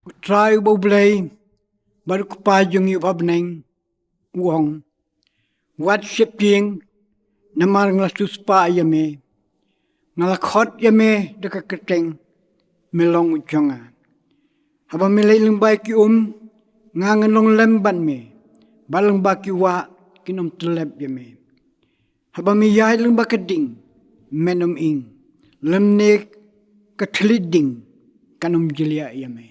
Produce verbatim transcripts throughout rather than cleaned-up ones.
U Trai uba U Blei bad U Kpa jong ngi uba ha bneng u ong: Wat sheptieng, namar nga la siewspah ïa me. Nga la khot ïa me da ka kyrteng, me long u jong nga. Haba me leit lyngba ki um, nga ngan long lem bad me, bad lyngba ki wah kin ym tyllep ïa me. Haba me ïaid lyngba ka ding, men ym ing, lymne ka thylliej ding kan ym jylliew ïa me.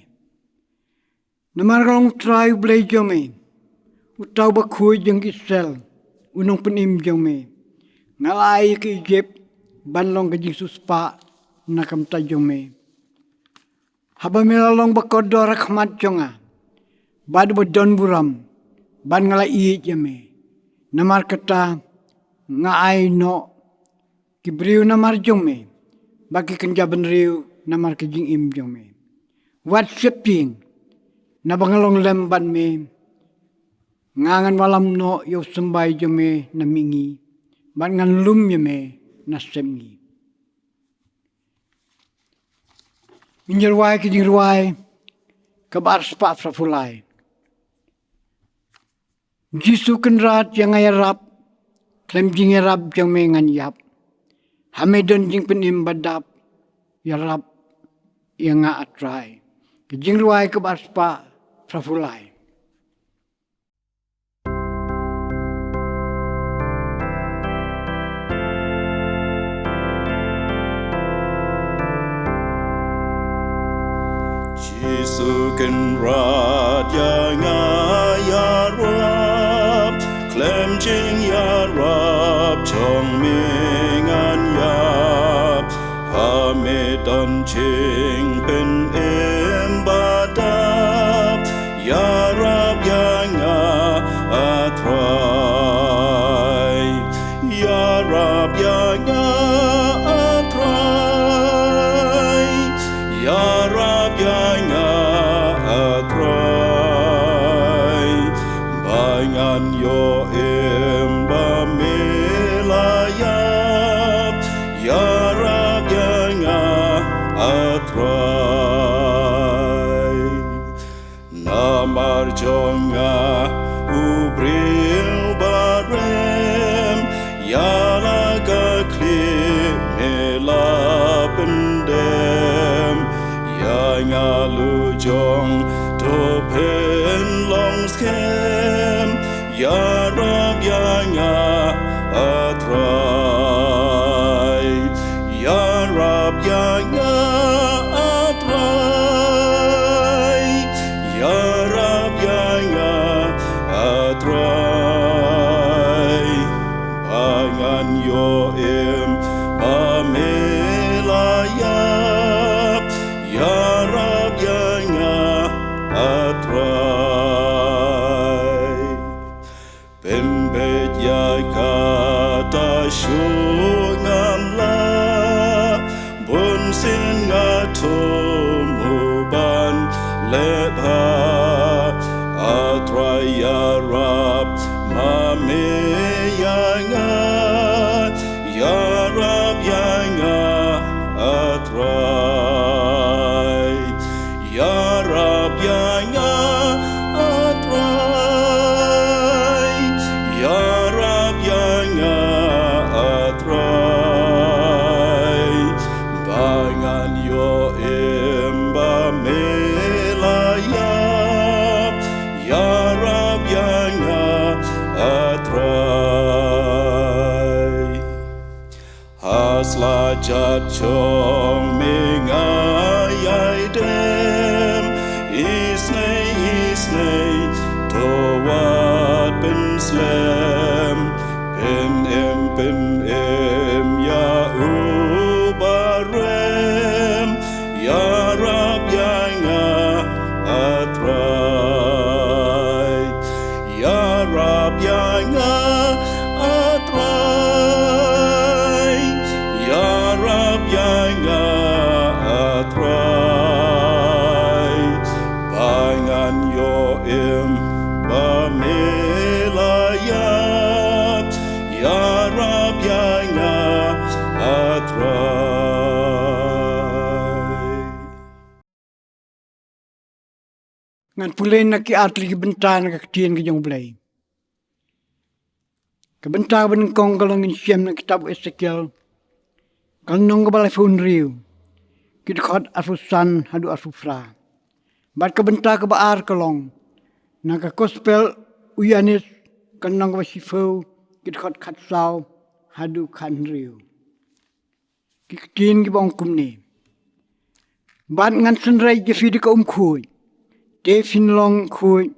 Namar nga long U Trai U Blei jong me, uta uba khuid jong ki Israel, u nongpynim jong me. Nga la ai ïa ka Ijipt ban long ka jingsiewspah na ka bynta jong me. Haba me la long ba kordor ha khmat jong nga, bad uba don burom, bad nga la ïeit ïa me. Namar kata nga ai noh ki briew namar jong me, bad ki kynja bynriew namar ka jingim jong me. Wat sheptieng, naba nga long lem bad me. Nga ngan wallam noh ïa u symbai jong me na mihngi, bad ngan lum ïa me na sepngi. Ngin ïa rwai ka jingrwai kaba arspah phra phew lai. Jisu Kynrad, ïa nga ïarap, khlem jingïarap jong me ngan ïap. Ha me don jingpynim ba dap, ïarap ïa nga, A Trai. Ka jingrwai kaba arspah phra phew lai. Jisu Kynrad, ïa nga ïarap, khlem jingïarap jong me ngan ïap. Ha me don jingpynim ba dap, ïarap ïa nga, A Trai. Ïarap ïa nga, A Trai. Ïarap ïa nga, A Trai. Ba ngan ïoh im ba me la ïap. Ïarap ïa nga, A Trai. Namar jong nga u briew ba rem, ïa la ka khlieh me la pyndem. Ïa nga lujong to pynlong skhem, ïarap ïa nga, A Trai. Ïarap ïa nga, A Trai. Ïarap ïa nga, A Trai. Ba ngan ïoh im ba me la ïap. Ïarap ïa nga, A Trai. Pynbeit ïa kata shuh ngam lah, bunsien nga thmu ban leh bha. A Trai, ïarap ma me ïa nga, ïarap ïa nga, A Trai. Ïarap ïa nga, A Trai. Ïarap ïa nga, A Trai. Ba ngan ïoh im ba me la ïap. Ïarap ïa nga, A Trai. Ha slajat jong me nga ïai dem, isynei isynei to wat pynslem. Pynim pynim ïa u ba rem, ïarap ïa nga, A Trai. Ïarap ïa nga, A Trai. Ïarap ïa nga, A Trai. Ba ngan ïoh im ba me la ïap. Ïarap ïa nga, A Trai. Ngan pule na ki artylli ki bynta na ka ktien ka jong U Blei. Ka bynta kaba nyngkong ka long ngin shem na ka kitab u Esekiel, ka lynnong kaba laiphew hynriew, ki dkhot arphew san haduh arphew phra. Bad ka bynta kaba ar ka long na ka Gospel u Ïoannis, ka lynnong kaba shiphew, ki dkhot khatsaw haduh khathynriew. Ki ktien kiba ong kumne: Bad ngan synreit ïa phi da ka um khuid, te phin long khuid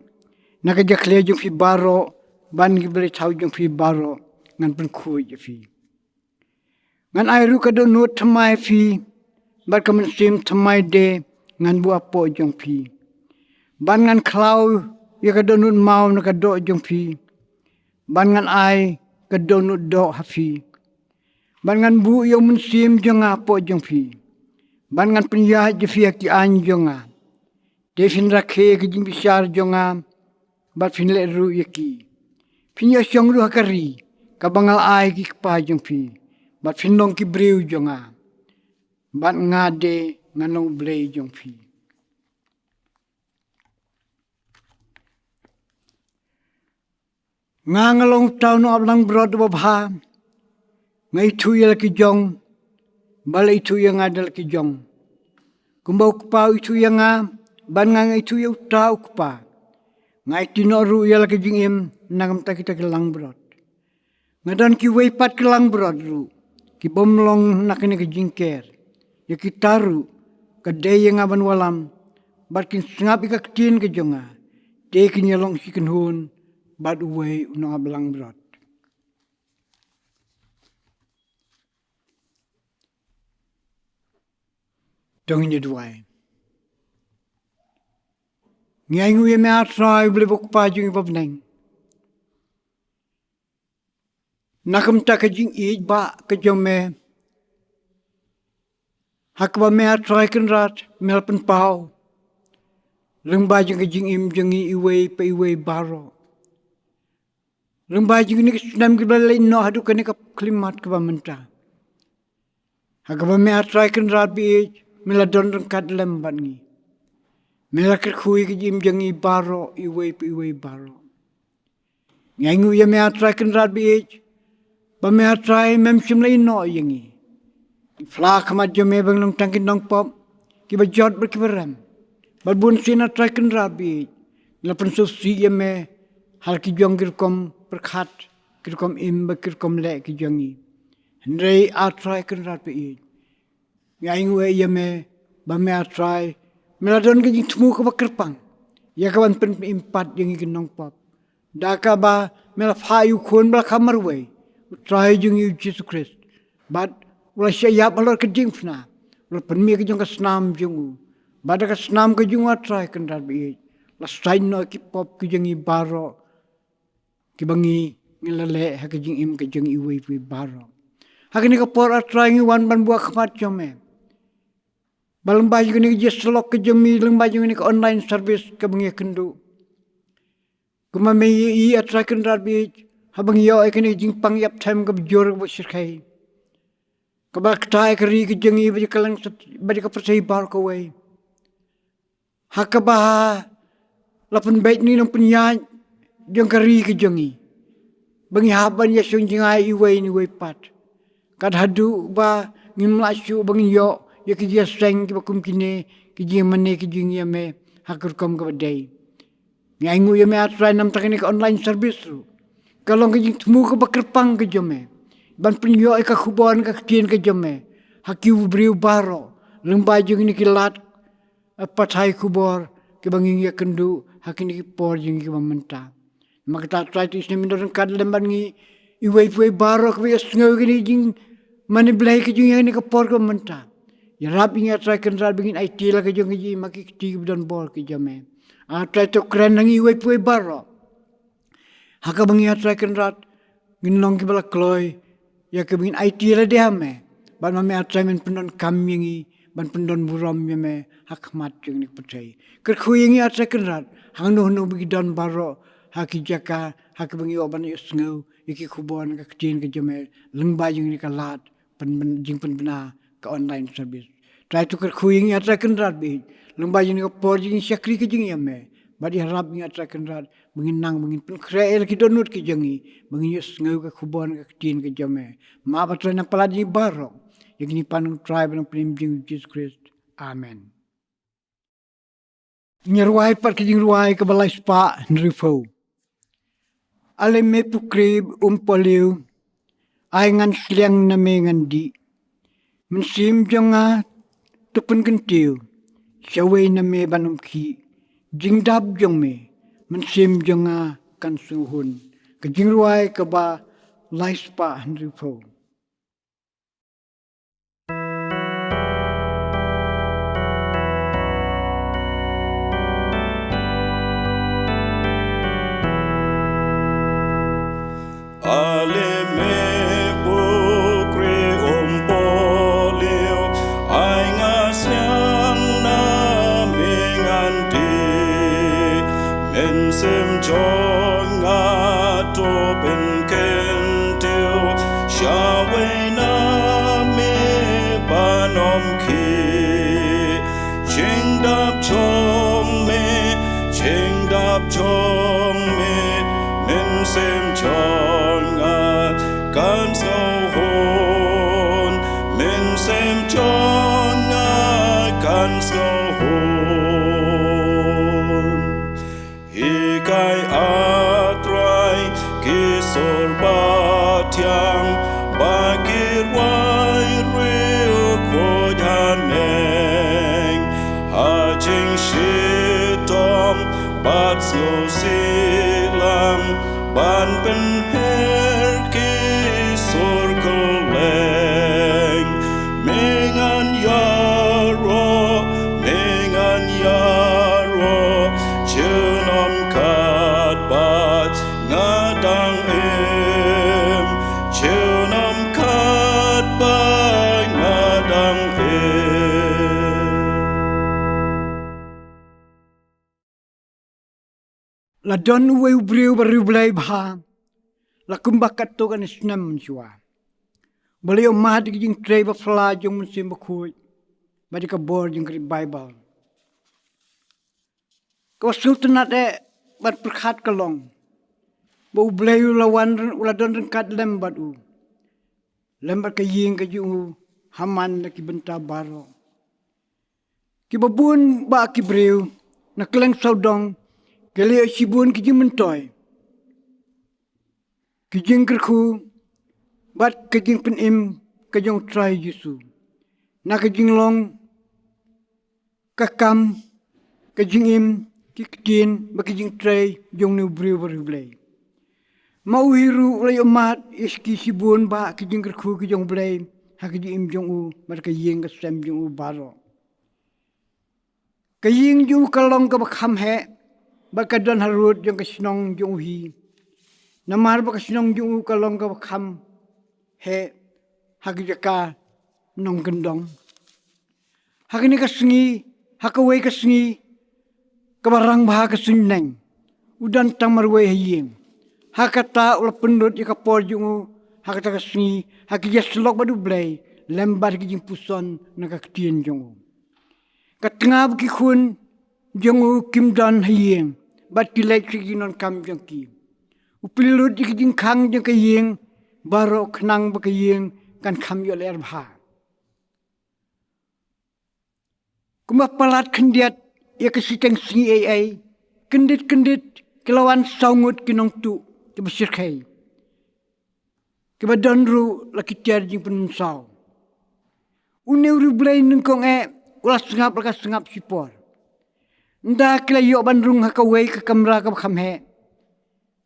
na ka jakhlia jong phi baroh, bad na ki blei thaw jong phi baroh ngan pynkhuid ïa phi. Ngan ai ruh ka dohnud thymmai ha phi, bad ka mynsiem thymmai de ngan buh hapoh jong phi. Bad ngan khlaw ïa ka dohnud maw na ka doh jong phi, bad ngan ai ka dohnud doh ha phi. Bad ngan buh ïa u mynsiem jong nga hapoh jong phi, bad ngan pynïaid ïa phi ha ki aiñ jong nga. Te phin rakhe ïa ki jingbishar jong nga, bad phin leh ruh ïa ki. Phin ïoh shong ruh ha ka ri kaba nga la ai ha ki kpa jong phi, bad phin long ki briew jong nga, bad nga de ngan long U Blei jong phi. Nga, nga long uta u nongap langbrot uba bha. Nga ithuh ïa la ki jong, bad la ithuh ïa nga da la ki jong. Kumba u Kpa u ithuh ïa nga, bad nga, nga ithuh ïa uta u Kpa. Nga aiti noh ruh ïa la ka jingim na ka bynta kita ki langbrot. Nga don kiwei pat ki langbrot ruh, ki bym long na kane ka jingker. Ïa kita ruh ka dei ïa nga ban wallam, bad kin sngap ïa ka ktien ka jong nga. Te kin ïa long shi kynhun bad uwei u nongap langbrot. To ngin ïa duwai. Ngi ainguh ïa me, A Trai, U Blei uba U Kpa jong ngi uba ha bneng, na ka bynta ka jingïeit ba ka jong me, ha kaba me, A Trai Kynrad, me la pynpaw lyngba jong ka jingim jong ngi iwei pa iwei baroh. Lyngba jong kine ki snem kiba la leit noh haduh kane ka khyllipmat kaba mynta, ha kaba me, A Trai Kynrad baieit, me la don ryngkat lem bad ngi. Me la kyrkhu ïa ka jingim jong ngi baroh, iwei pa iwei baroh. Ngi ainguh ïa me, A Trai Kynrad baieit, ba me, A Trai, mem shym la ïehnoh ïa ngi. Ki phla khmat jong me ba ngin long tang ki nongpop, kiba jot bad kiba rem. Bad bunsien, A Trai Kynrad baieit, ngi la pynsngewsih ïa me ha la ki jong ki rukom pyrkhat, ki rukom im bad ki rukom leh ki jong ngi. Hynrei, A Trai Kynrad baieit, ngi ainguh ïa me, ba me, A Trai, me la don ka jingthmu kaba kyrpang ïa ka ban pyn-, pynïm pat ïa ngi ki nongpop, da kaba me la phah ïa u Khun ba la kham marwei, U Trai jong ngi U Jisu Khrist, bad u la shah ïap halor ka diengphna, u la pynmih ka jong ka snam jong u, bad da ka snam ka jong u, A Trai Kynrad baieit, la sait noh ki pop ki jong ngi baroh, kiba ngi, ngi la leh ha ka jingim ka jong ngi iwei pa iwei baroh. Ha kane ka por, A Trai, ngi wan ban buh ha khmat jong me, ba lyngba jong kane ka jingïasyllok ka jong me, lyngba jong kane ka online service kaba ngi ïakynduh, kumba me ïohi, A Trai Kynrad baieit, haba ngi ïoh ïa kane ka jingpang ïap them kaba jur kaba shyrkhei, kaba la ktah ïa ka ri ka jong ngi bad ïa ka lyngsat, bad ïa ka pyrthei baroh kawei. Ha kaba la pynbeit ïa ki nongpynïaid jong ka ri ka jong ngi, ba ngi hap ban ïashong jngai iwei na iwei pat, kat haduh ba ngim lah shuh ba ngin ïoh ïa ki jingïaseng kiba kum kine, ki jingïamane, ki jingïa me ha ka rukom kaba dei. Ngi ainguh ïa me, A Trai, namar kane ka online service ruh ka long ka jingthmu kaba kyrpang ka jong me, ban pynïoh ïa ka khubor na ka ktien ka jong me ha ki briew baroh, lyngba jong kine ki lad, eh, pathai khubor kiba ngi ïakynduh ha kine ki por jong ngi kiba mynta. Namar kata, A Trai, te sngewbha me don ryngkat lem bad ngi iwei pa iwei baroh kiba ïohsngew ïa kane ka jingmane Blei ka jong ngi ha kane ka por kaba mynta. Ïarap ïa ngi, A Trai Kynrad, ba ngin aiti la ka jong ka jingim ha ki kti kiba don bor ki jong me. A Trai, to kren ha ngi iwei pa iwei baroh, ha kaba ngi, A Trai Kynrad, ngin long kiba la kloi ïa kiba ngin aiti lade ha me, bad ma me, A Trai, men pyndonkam ïa ngi ban pyndon burom ïa me ha khmat jong kane ka pyrthei. Kyrkhu ïa ngi, A Trai Kynrad, hangno hangno ba ngi don baroh, ha ki jaka ha kiba ngi ïoh ban ïohsngew ïa ki khubor na ka ktien ka jong me, lyngba jong kane ka lad pyn-, pyn-, jingpynbna ka online service. Trai, to kyrkhu ïa ngi, A Trai Kynrad baieit, lyngba jong kane ka por jingshakri ka jong ngi ïa me, Bad ïarap ïa ngi, A Trai Kynrad, ba ngin nang, ba ngin pynkhreh ïa la ki dohnud ki jong ngi, ba ngin ïohsngew ka khubor, ka ktien ka jong me. Map, A Trai, nang palat ïa ngi baroh ïa kine ki pan, A Trai, ba nang pynim jong u Jisu Khrist. Amen. Ngi rwai pat ka jingrwai kaba lai spah hynriewphew. Ale me pukri um pohliew, ai ngan sliang na me ngan dih. Mynsiem jong nga to pynkyntiew, shawei na me ban ym khih. Jingdap jong me, mynsiem jong nga kan sngewhun. Ka jingrwai kaba lai spah hynriewphew. Ale me pukri um pohliew, ai nga sliang na me ngan dih. Mynsiem jong nga to pynkyntiew, shawei na me ban ym khih. Jingdap jong me, jingdap jong me, mynsiem jong nga kan sngewhun, mynsiem jong nga kan sngewhun. Hikai, A Trai, ki sur ba thiang, ba ki rwai riewkhuid haneng ha jingshitom bad sngewsih lang, ban pynher ki sur kylleng. Me ngan ïaroh, me ngan ïaroh, junom katba nga dang im, junom katba nga dang im. La don uwei u briew ba riewblei bha, la kumba katto katne snem mynshuwa, ba la ïohmad ïa ka jingtrei ba phylla jong u Mynsiem Bakhuid bad ïa ka bor jong ka Baibl. Kaba sngewtynnat eh bad pyrkhat ka long ba U Blei u la wan, u la don ryngkat lem bad u, lem bad ka ïing ka jong u, ha man la ki bynta baroh. Kiba bun bah ki briew na kylleng sawdong ki la ïoh shibun ki jingmyntoi, ki jingkyrkhu bad ka jingpynim ka jong U Trai Jisu, na ka jinglong, ka kam, ka jingim, ki ktien bad ki jingtrei jong une u briew ba riewblei. Ma u hi ruh u la ïohmad ïa ki shibun bah ki jingkyrkhu ki jong U Blei ha ka jingim jong u bad ka ïing ka sem jong u baroh. Ka ïing jong u ka long kaba kham heh bad ka don harud jong ka shnong jong u hi, namar ba ka shnong jong u ka long kaba kham heh ha ka jaka nongkyndong. Ha kane ka sngi, ha kawei ka sngi kaba rangbah ka sngi bneng, u don tang marwei ha ïing. Ha kata u la pynlut ïa ka por jong u ha kata ka sngi ha ka jingïasyllok bad U Blei lem bad ka jingpuson na ka ktien jong u. Ka tnga ba ki khun jong u kim don ha ïing bad ki leit sha ki jingdonkam jong ki. U plie lut ïa ka jingkhang jong ka ïing baroh khnang ba ka ïing kan kham ïoh lyer bha. Kumba palat khyndiat ïa ka shiteng sngi ei ei, kyndit kyndit ki la wan saw ngut ki nongtuh kiba shyrkhei, kiba don ruh la ki tiar jingpynmynsaw. Une u riewblei nyngkong eh u la sngap la ka sngap shipor. Ynda ki la ïoh ban rung ha kawei ka kamra kaba kham heh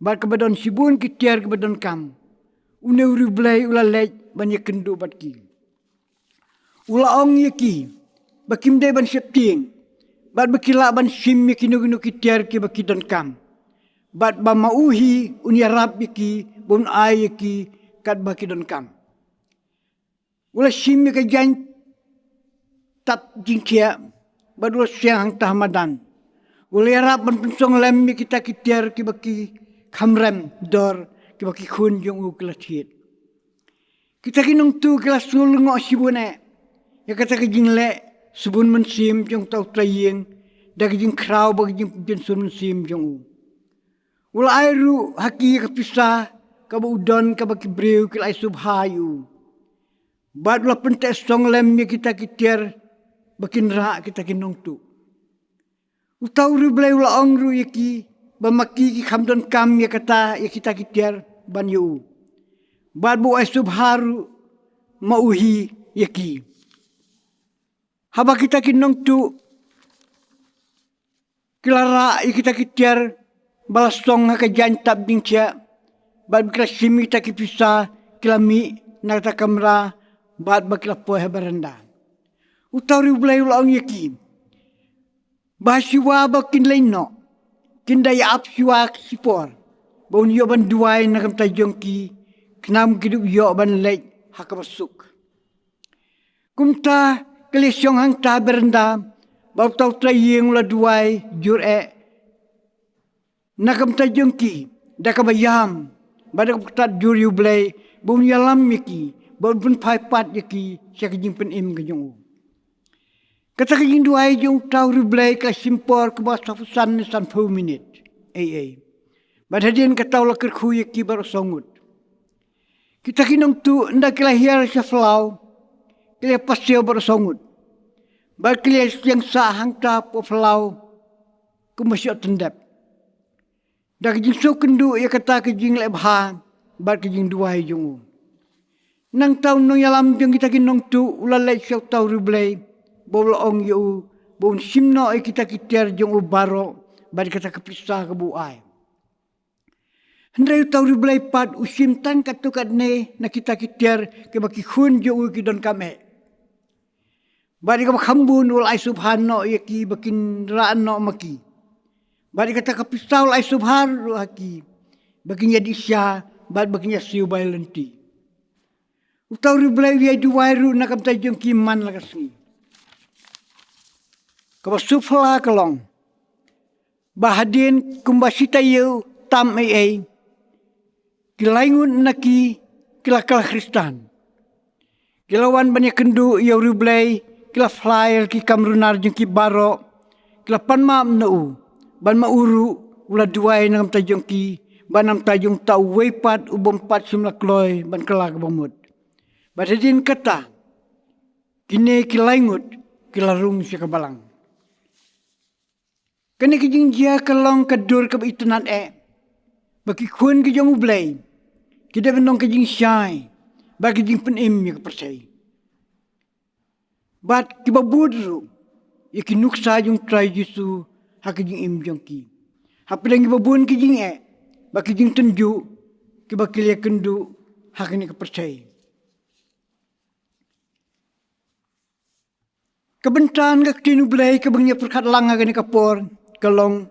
bad kaba don shibun ki tiar kiba donkam, une u riewblei u la leit ban ïakynduh bad ki. U la ong ïa ki ba kim dei ban sheptieng bad ba ki lah ban shim ïa kino kino ki tiar kiba ki donkam, bad ba ma u hi un ïarap ïa ki, ba un ai ïa ki katba ki donkam. U la shim ïa ka jaiñ tap jingthiah bad u la siang hangta ha madan. U la ïarap ban pynsong lem ïa kita ki tiar kiba ki kham rem dor, kiba ki khun jong u ki la thied. Kita ki nongtuh ki la sngewlyngngoh shibun eh ïa kata ka jingleh shibun mynsiem jong uta u trai ïing, da ka jingkhraw bad ka jingpynshun mynsiem jong u. U la ai ruh ha ki ïa ka pisa kaba u don, kaba ki briew ki la ai sngewbha ïa u. Bad u la pynteh song lem ïa kita ki tiar ba kin rah kita ki nongtuh. Uta u riewblei u la ong ruh ïa ki ba ma ki ki kham donkam ïa kata, ïa kita ki tiar ban ïa u. Bad ba u ai sngewbha ruh ma u hi ïa ki. Haba kita ki nongtuh ki la rah ïa kita ki tiar ba la song ha ka jaiñ tap jingthiah, bad ba ki la shim ïa kita ki pisa, ki la mih na kata ka kamra, bad ba ki la poi ha beranda. Uta u riewblei u la ong ïa ki ba ha shuwa ba kin leit noh, kin da ïa ap shuwa shipor ba un ïoh ban duwai na ka bynta jong ki, khnang ba kin ïoh ban leit ha kaba suk. Kumta ki la shong hangta ha beranda, bad uta u trai ïing u la duwai jur eh na ka bynta jong ki da kaba ïam bad da kaba ktah jur ïa u Blei ba un ïalam ïa ki, ba un pynphai pat ïa ki sha ka jingpynim ka jong u. Kata ka jingduwai jong uta u riewblei ka la shim por kumba sawphew san ne sanphew minit ei ei. Bad hadien kata u la kyrkhu ïa ki baroh saw ngut. Kita ki nongtuh ynda ki la hiar sha phyllaw, ki la pasiaw baroh saw ngut, bad ki la ïeng sah hangta hapoh phyllaw kumba shoh tyndep, da ka jingsngewkynduh ïa kata ka jingleh bha bad ka jingduwai jong u. Nangta u nongïalam jong kita ki nongtuh u la leit sha uta u riewblei, bad u la ong ïa u ba un shim noh ïa kita ki tiar jong u baroh bad kata ka pisa kaba u ai. Hynrei uta u riewblei pat u shim tang katto katne na kita ki tiar kiba ki khun jong u ki donkam eh. Bad ïa kaba kham bun u la ai sngewbha noh ïa ki ba kin rah noh ma ki. Bad ïa kata ka pisa u la ai sngewbha ruh ha ki ba kin ïadih sha bad ba kin ïasiew bai lynti. Uta u riewblei u ïai duwai ruh na ka bynta jong ki man la ka sngi. Kaba sngewphylla ka long ba hadien kumba shi taïew tam ei ei, ki lai ngut na ki ki la kylla khristan. Ki la wan ban ïakynduh ïa u riewblei, ki la phla ïa ki kam runar jong ki baroh, ki la pan map na u, bad ma u ruh u la duwai na ka bynta jong ki bad na ka bynta jong uta uwei pat u bym pat shym la kloi ban kylla kaba mut. Bad hadien kata kine ki lai ngut ki la rung sha ka balang. Kane ka jingjia ka long ka dur kaba itynnad eh ba ki khun ki jong u Blei ki dei ban long ka jingshai bad ka jingpynim ïa ka pyrthei, bad kiba bud ruh ïa ki nuksa jong u Trai Jisu ha ka jingim jong ki, hapdeng kiba bun ki jingeh bad ki jingtynjuh kiba ki la ïakynduh ha kane ka pyrthei. Ka bynta na ka ktien u Blei kaba ngin ïa pyrkhat lang ha kane ka por ka long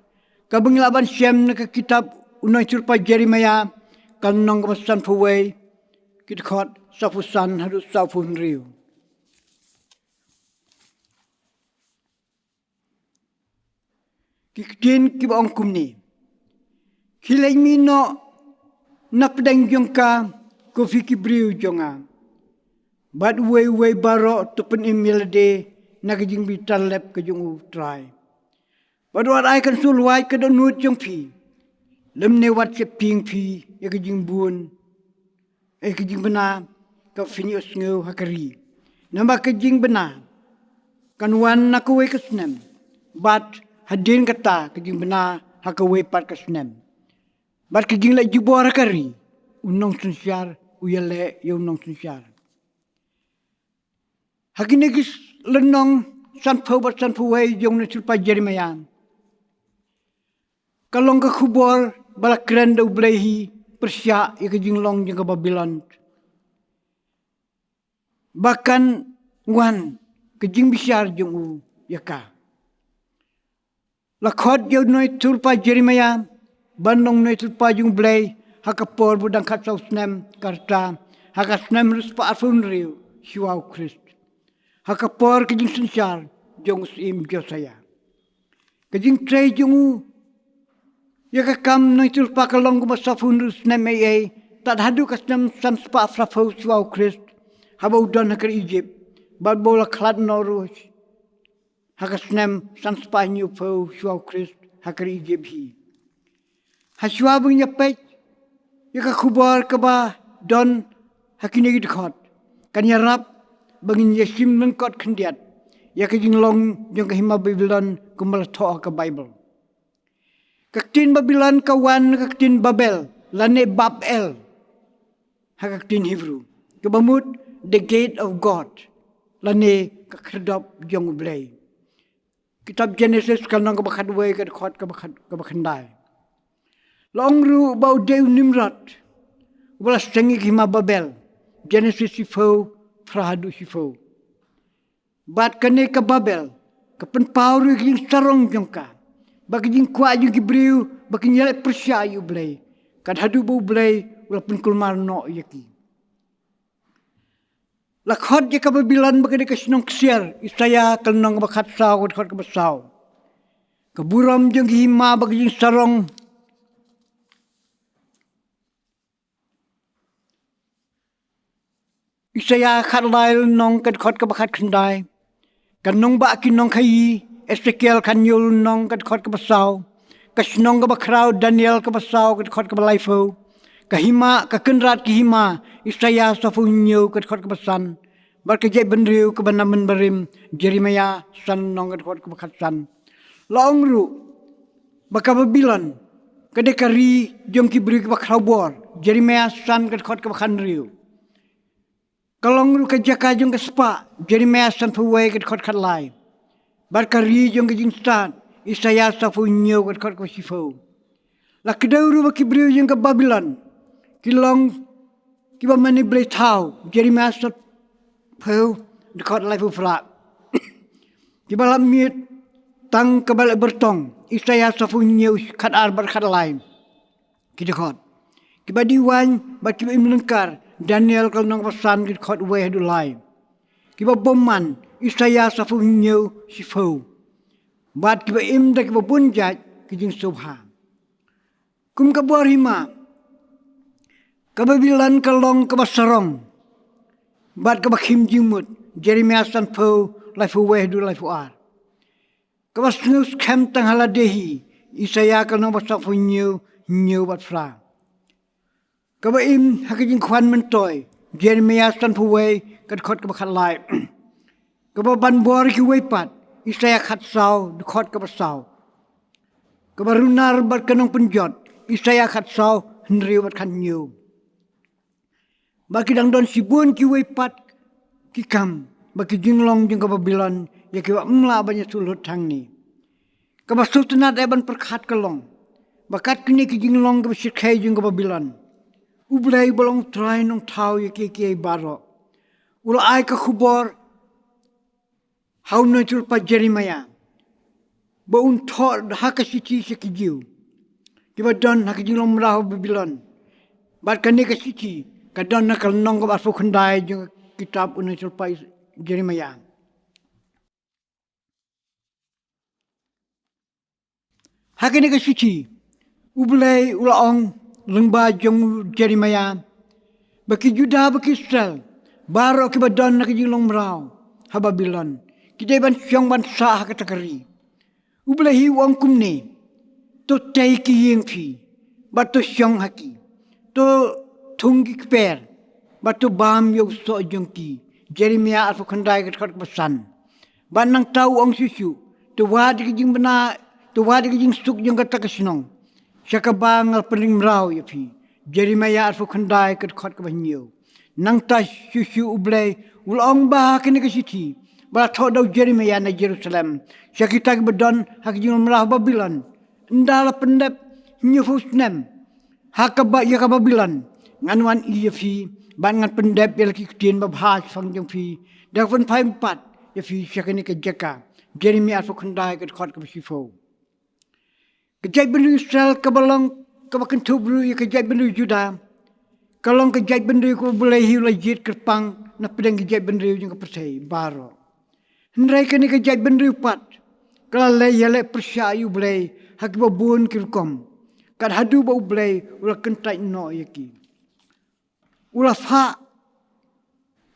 kaba ngi lah ban shem na ka kitab u nongïathuhlypa Jeremaïah, ka lynnong kaba sanphew wei, ki dkhot sawphew san haduh sawphew hynriew. Ki ktien kiba ong kumne: Khie leit mih noh na pdeng jong ka, ko phi ki briew jong nga, bad uwei uwei baroh to pynim ïa lade na ka jingbitar lep ka jong u Trai. Bad wat ai kan sngewlwait ka dohnud jong phi, lymne wat sheptieng phi ïa ka jingbun, ïa ka jingbna kaba phin ïohsngew ha ka ri. Namar ka jingbna kan wan na kawei ka snem, bad hadien kata ka jingbna ha kawei pat ka snem. Bad ka jingleh jubor ha ka ri, u nongsynshar u ïaleh ïa u nongsynshar. Ha kine ki lynnong sanphew bad sanphew wei jong u nongïathuhlypa Jeremaïah, ka long ka khubor ba la kren da u Blei hi pyrshah ïa ka jinglong jong ka Babilon, ba kan wan ka jingbishar jong u ïa ka. La khot ïa u nongïathuhlypa Jeremaïah ban long nongïathuhlypa jong u Blei ha ka por ba u dang khatsaw snem ka rta, ha ka snem hynriewspah arphew hynriew shuwa u Khrist, ha ka por ka jingsynshar jong u syiem Josaïah. Ka jingtrei jong u ïa ka kam nongïathuhlypa ka long kumba sawphew hynriew snem ei ei, tad haduh ka snem sanspah phraphew shuwa u Khrist, haba u don ha ka ri Ijipt bad ba u la khlad noh ruh ha ka snem san spah hynñiew phew shuwa u Khrist ha ka ri Ijipt hi. Ha shuwa ba ngin ïa peit ïa ka khubor kaba don ha kine ki dkhot, kan ïarap ba ngin ïa shim lyngkot khyndiat ïa ka jinglong jong ka hima Babilon kumba la thoh ha ka Baibl. Ka ktien Babilon ka wan na ka ktien Babel lane Bab-el ha ka ktien Hebrew, kaba mut the gate of God lane ka khyrdop jong U Blei. Kitab Genesis ka lynnong kaba khatwei ka dkhot kaba khat, kaba khyndai. La ong ruh ba u dei u Nimrod uba la seng ïa ka hima Babel. Genesis shiphew, phra haduh shiphew. Bad kane ka Babel ka pynpaw ruh ïa ka jingsarong jong ka, bad ka jingkwah jong ki briew ba kin ïaleh pyrshah ïa U Blei, kat haduh ba U Blei u la pynkulmar noh ïa ki. La khot ïa ka Babilon ba ka dei ka shnong ksiar, Isaïah ka lynnong kaba khatsaw ka dkhot kaba saw. Ka burom jong ki hima bad ka jingsarong, Isaïah khatlai lynnong ka dkhot kaba khatkhyndai. Ka nongbah ki nongkhaïi, Esekiel khathynñiew lynnong ka dkhot kaba saw. Ka shnong kaba khraw, Daniel kaba saw ka dkhot kaba laiphew. Ka hima, ka kynrad ki hima, Isaïah sawphew hynñiew ka dkhot kaba san. Bad ka jaitbynriew kaba na mynbarim, Jeremiah san lynnong ka dkhot kaba khatsan. La ong ruh ba ka Babilon ka dei ka ri jong ki briew kiba khraw bor, Jeremiah san ka dkhot kaba khathynriew. Ka long ruh ka jaka jong ka spah, Jeremiah sanphew wei ka dkhot khatlai. Bad ka ri jong ka jingstad, Isaïah sawphew hynñiew ka dkhot kaba shiphew. La kdew ruh ba ki briew jong ka Babilon ki long kiba mane blei thaw, Jeremiah sanphew dkhot laiphew phra. Kiba lap miet tang kaba leh byrtong, Isaïah sawphew hynñiew khatar bad khatlai ki dkhot. Kiba dih waiñ bad kiba im lyngkar, Daniel ka lynnong kaba san ki dkhot wei haduh lai. Kiba bymman, Isaïah sawphew hynñiew shiphew. Bad kiba im da kiba bun jait ki jingsngewbha. Kum ka bor hima, ka Babilon ka long kaba sarong bad kaba khim jingmut, Jeremiah sanphew, laiphew wei haduh laiphew ar. Kaba sngew skhem tang ha lade hi, Isaïah ka lynnong ba sawphew hynñiew, hynñiew bad phra. Kaba im ha ka jingkhwan myntoi, Jeremiah sanphew wei ka dkhot kaba khatlai. Kaba ban bor kiwei pat, Isaïah khatsaw dkhot kaba saw. Kaba runar bad ka nongpynjot, Isaïah khatsaw hynriew bad khathynñiew. Ba ki dang don shibun kiwei pat ki kam bad ki jinglong jong ka Babilon ïa kiba ym lah ban ïathuh lut hangne. Kaba sngewtynnat eh ban pyrkhat ka long ba kat kine ki jinglong kiba shyrkhei jong ka Babilon, U Blei uba long Trai Nongthaw ïa kiei kiei baroh u la ai ka khubor ha u nongïathuhlypa Jeremiah ba un thoh ha ka shithi sha ki Jiw kiba don ha ka jinglong mraw ha Babilon. Bad kane ka shithi ka don ha ka lynnong kaba arphew khyndai jong ka kitab u nongïathuhlypa Jeremiah. Ha kane ka shithi U Blei u la ong lyngba jong u Jeremiah ba ki Judah bad ki Israel baroh kiba don ha ka jinglong mraw ha Babilon ki dei ban shong ban sah ha kata ka ri. U Blei hi u ong kumne: To tei ki ïing phi bad to shong ha ki, to thung ki kper bad to bam ïa u soh jong ki. Jeremiah arphew khyndai ka dkhot kaba san. Bad nangta u ong shuh shuh: To wad ïa ka jingbna, to wad ïa ka jingsuk jong kata ka shnong sha kaba nga la pynring mraw ïa phi. Jeremiah arphew khyndai ka dkhot kaba hynñiew. Nangta shuh shuh U Blei u la ong ba ha kane ka shithi ba la thoh da u Jeremiah na Jerusalem sha kita kiba don ha ka jinglong mraw ha Babilon: Ynda la pyndep hynñiewphew snem ha kaba ïa ka Babilon, ngan wan ïa phi bad ngan pyndep ïa la ki ktien babha shaphang jong phi, da pynphai pat ïa phi sha kane ka jaka. Jeremiah arphew khyndai ka dkhot kaba shiphew. Ka jaitbynriew Israel kaba long kaba kynthup ruh ïa ka jaitbynriew Judah ka long ka jaitbynriew kaba U Blei hi u la jied kyrpang na pdeng ki jaitbynriew jong ka pyrthei baroh. Hynrei kane ka jaitbynriew pat ka la leh ïaleh pyrshah ïa U Blei ha kiba bun ki rukom, kat haduh ba U Blei u la kyntait noh ïa ki. U la phah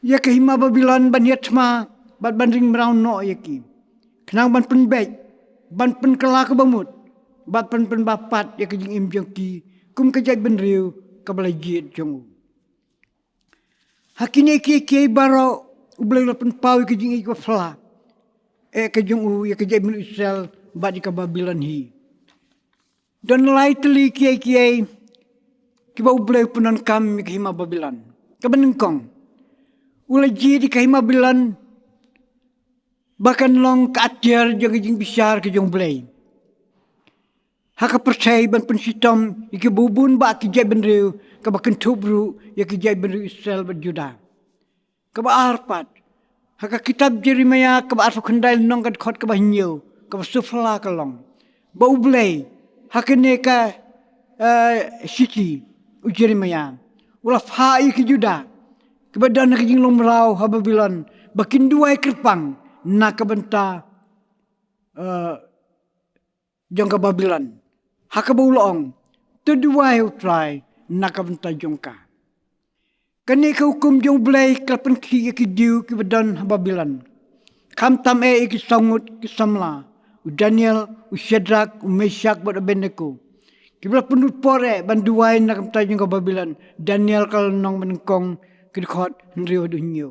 ïa ka hima Babilon ban ïathma bad ban ring mraw noh ïa ki. Khnang ban pynbeit, ban pynkylla kaba mut, bad ban pynbha pat ïa ka jingim jong ki, kum ka jaitbynriew kaba la jied jong u. Ha kine kiei kiei baroh, U Blei u la pynpaw ïa ka jingïeit kaba phylla eh ka jong u ïa ka jaitbynriew Israel bad ïa ka Babilon hi. Don lai tylli kiei kiei kiba U Blei u pyndonkam ïa ka hima Babilon. Kaba nyngkong, u la jied ïa ka hima Babilon ba kan long ka atiar jong ka jingbishar ka jong U Blei. Ha ka pyrthei ban pynshitom ïa ki babun bah ki jaitbynriew, kaba kynthup ruh ïa ki jaitbynriew Israel bad Juda. Kaba ar pat, ha ka kitab Jeremiah kaba arphew khyndai lynnong, ka dkhot kaba hynñiew, kaba sngewphylla ka long ba U Blei, ha kane ka, eh, shithi u Jeremiah, u la phah ïa ki Juda kiba don ha ka jinglong mraw ha Babilon ba kin duwai kyrpang na ka bynta, eh, jong ka Babilon. Ha kaba u la ong, to duwai ïa U Trai na ka bynta jong ka. Kane ka hukum jong U Blei ka la pynkhih ïa ki diu kiba don ha Babilon, khamtam eh ïa ki saw ngut ki samla, u Daniel, u Shadrak, u Meshak bad u Abednego, kiba la pynrung por eh ban duwai na ka bynta jong ka Babilon. Daniel ka lynnong banyngkong, ka dkhot hynriew haduh hynñiew.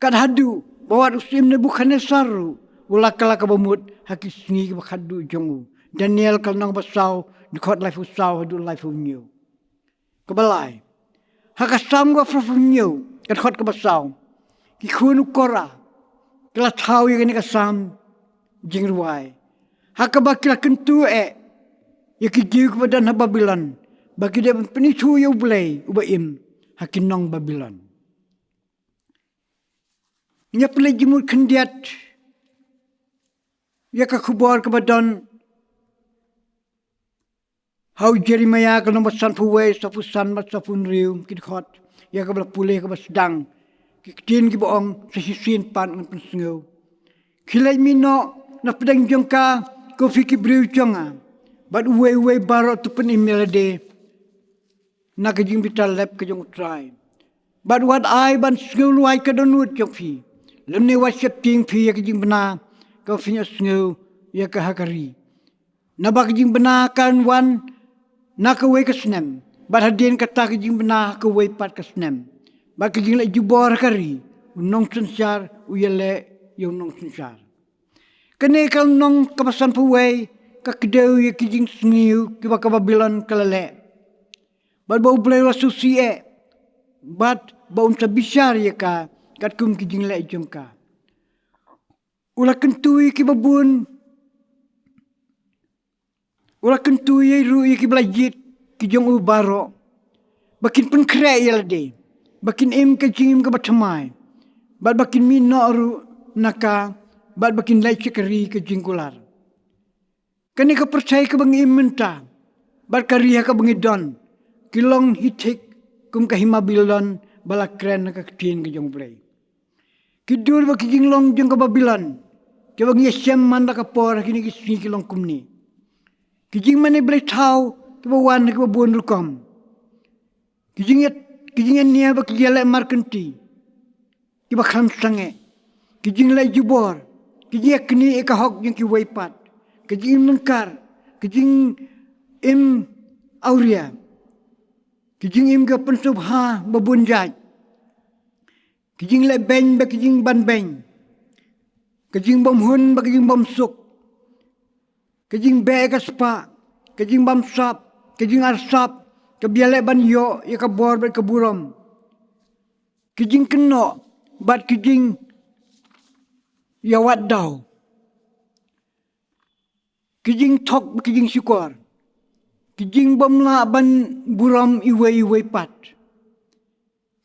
Kat haduh ba wat u syiem Nebukhadnessar ruh u la kylla kaba mut ha ki sngi kiba khatduh jong u. Daniel ka lynnong ba saw, dkhot laiphew saw haduh laiphew hynñiew. Kaba lai, ha ka snem kaba phraphew hynñiew, ka dkhot kaba saw, ki khun u Korah ki la thaw ïa kane ka sam jingrwai, ha kaba ki la kyntu eh ïa ki Jiw kiba don ha Babilon ba ki dei ban pynithuh ïa U Blei uba im ha ki nong Babilon. Ngin ïa peit jingmut khyndiat ïa ka khubor kaba don ha u Jeremiah ka lynnong ba sanphew wei, sawphew san bad sawphew hynriew, ki dkhot, ïa kaba la pule kaba sdang, ki ktien kiba ong, sa shisien pat ngan pynsngew. Khie leit mih noh na pdeng jong ka, ko phi ki briew jong nga, bad uwei uwei baroh to pynim ïa lade na ka jingbitar lep ka jong U Trai. Bad wat ai ban sngewlwait ka dohnud jong phi, lymne wat sheptieng phi ïa ka jingbna kaba phin ïohsngew ïa ka ha ka ri. Naba ka jingbna kan wan na kawei ka snem, bad hadien kata ka jingbna ha kawei pat ka snem. Bad ka jingleh jubor ha ka ri, u nongsynshar u ïaleh ïa u nongsynshar. Kane ka lynnong kaba sanphew wei ka kdew ïa ki jingsniew kiba ka Babilon ka la leh, bad ba U Blei u la sngewsih eh, bad ba un sa bishar ïa ka katkum ki jingleh jong ka. U la kyntu ïa kiba bun, u la kyntu ïa ruh ïa kiba la jied ki jong u baroh, ba kin pynkhreh ïa lade, ba kin im ka jingim kaba thymmai, bad ba kin mih noh ruh na ka, bad ba kin leit sha ka ri ka jingkular. Kane ka pyrthei kaba ngi im mynta, bad ka ri ha kaba ngi don, ki long hi thik kum ka hima Babilon ba la kren ha ka ktien ka jong U Blei. Ki dur bad ki jinglong jong ka Babilon, kiba ngi ïashem man la ka por ha kine ki sngi ki long kumne. Ki jingmane blei thaw kiba wan ha kiba bun rukom. Ki jingïa, ki jingïania bad ki jingïaleh markynti kiba kham sangeh. Ki jingleh jubor, ki jingïaknieh ïa ka hok jong kiwei pat. Ki jingim lyngkar, ki jingim awria. Ki jingim kiba pynsngewbha ba bun jait. Ki jingleh beiñ bad ki jingban beiñ. Ki jingbym hun bad ki jingbym suk. Ki jingbeh ka spah, ki jingbam sap, ki jingarsap, kiba ïaleh ban ïoh ïa ka bor bad ka burom. Ki jingkynnoh bad ki jingïawad daw. Ki jingthok bad ki jingshukor. Ki jingbym lah ban burom iwei iwei pat.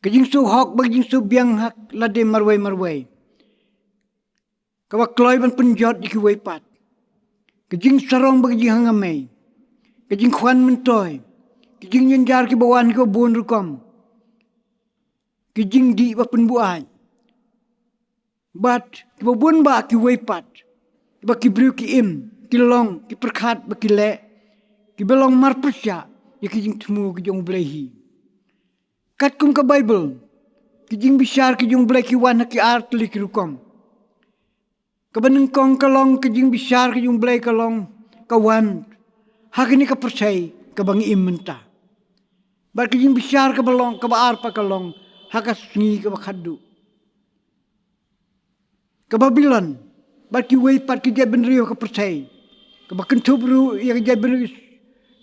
Ki jingsngewhok bad ki jingsngewbiang ha lade marwei marwei, kaba kloi ban pynjot ïa kiwei pat. Ki jingsarong bad ki jinghangamei. Ki jingkhwan myntoi. Ki jingjynjar kiba wan kiba bun rukom. Ki jingdih ba pynbuaid. Bad kiba bun bah kiwei pat, kiba ki briew ki im, ki long, ki pyrkhat bad ki leh kiba long marpyrshah ïa ki jingthmu ki jong U Blei hi. Katkum ka Baibl, ki jingbishar ki jong U Blei ki wan ha ki ar tylli ki rukom. Kaba nyngkong ka long ka jingbishar ka jong U Blei ka long ka wan ha kane ka pyrthei kaba ngi im mynta. Bad ka jingbishar kaba long, kaba ar pat ka long ha ka sngi kaba khatduh. Ka Babilon bad kiwei pat ki jaitbynriew ha ka pyrthei, kaba kynthup ruh ïa ka jaitbynriew Is-,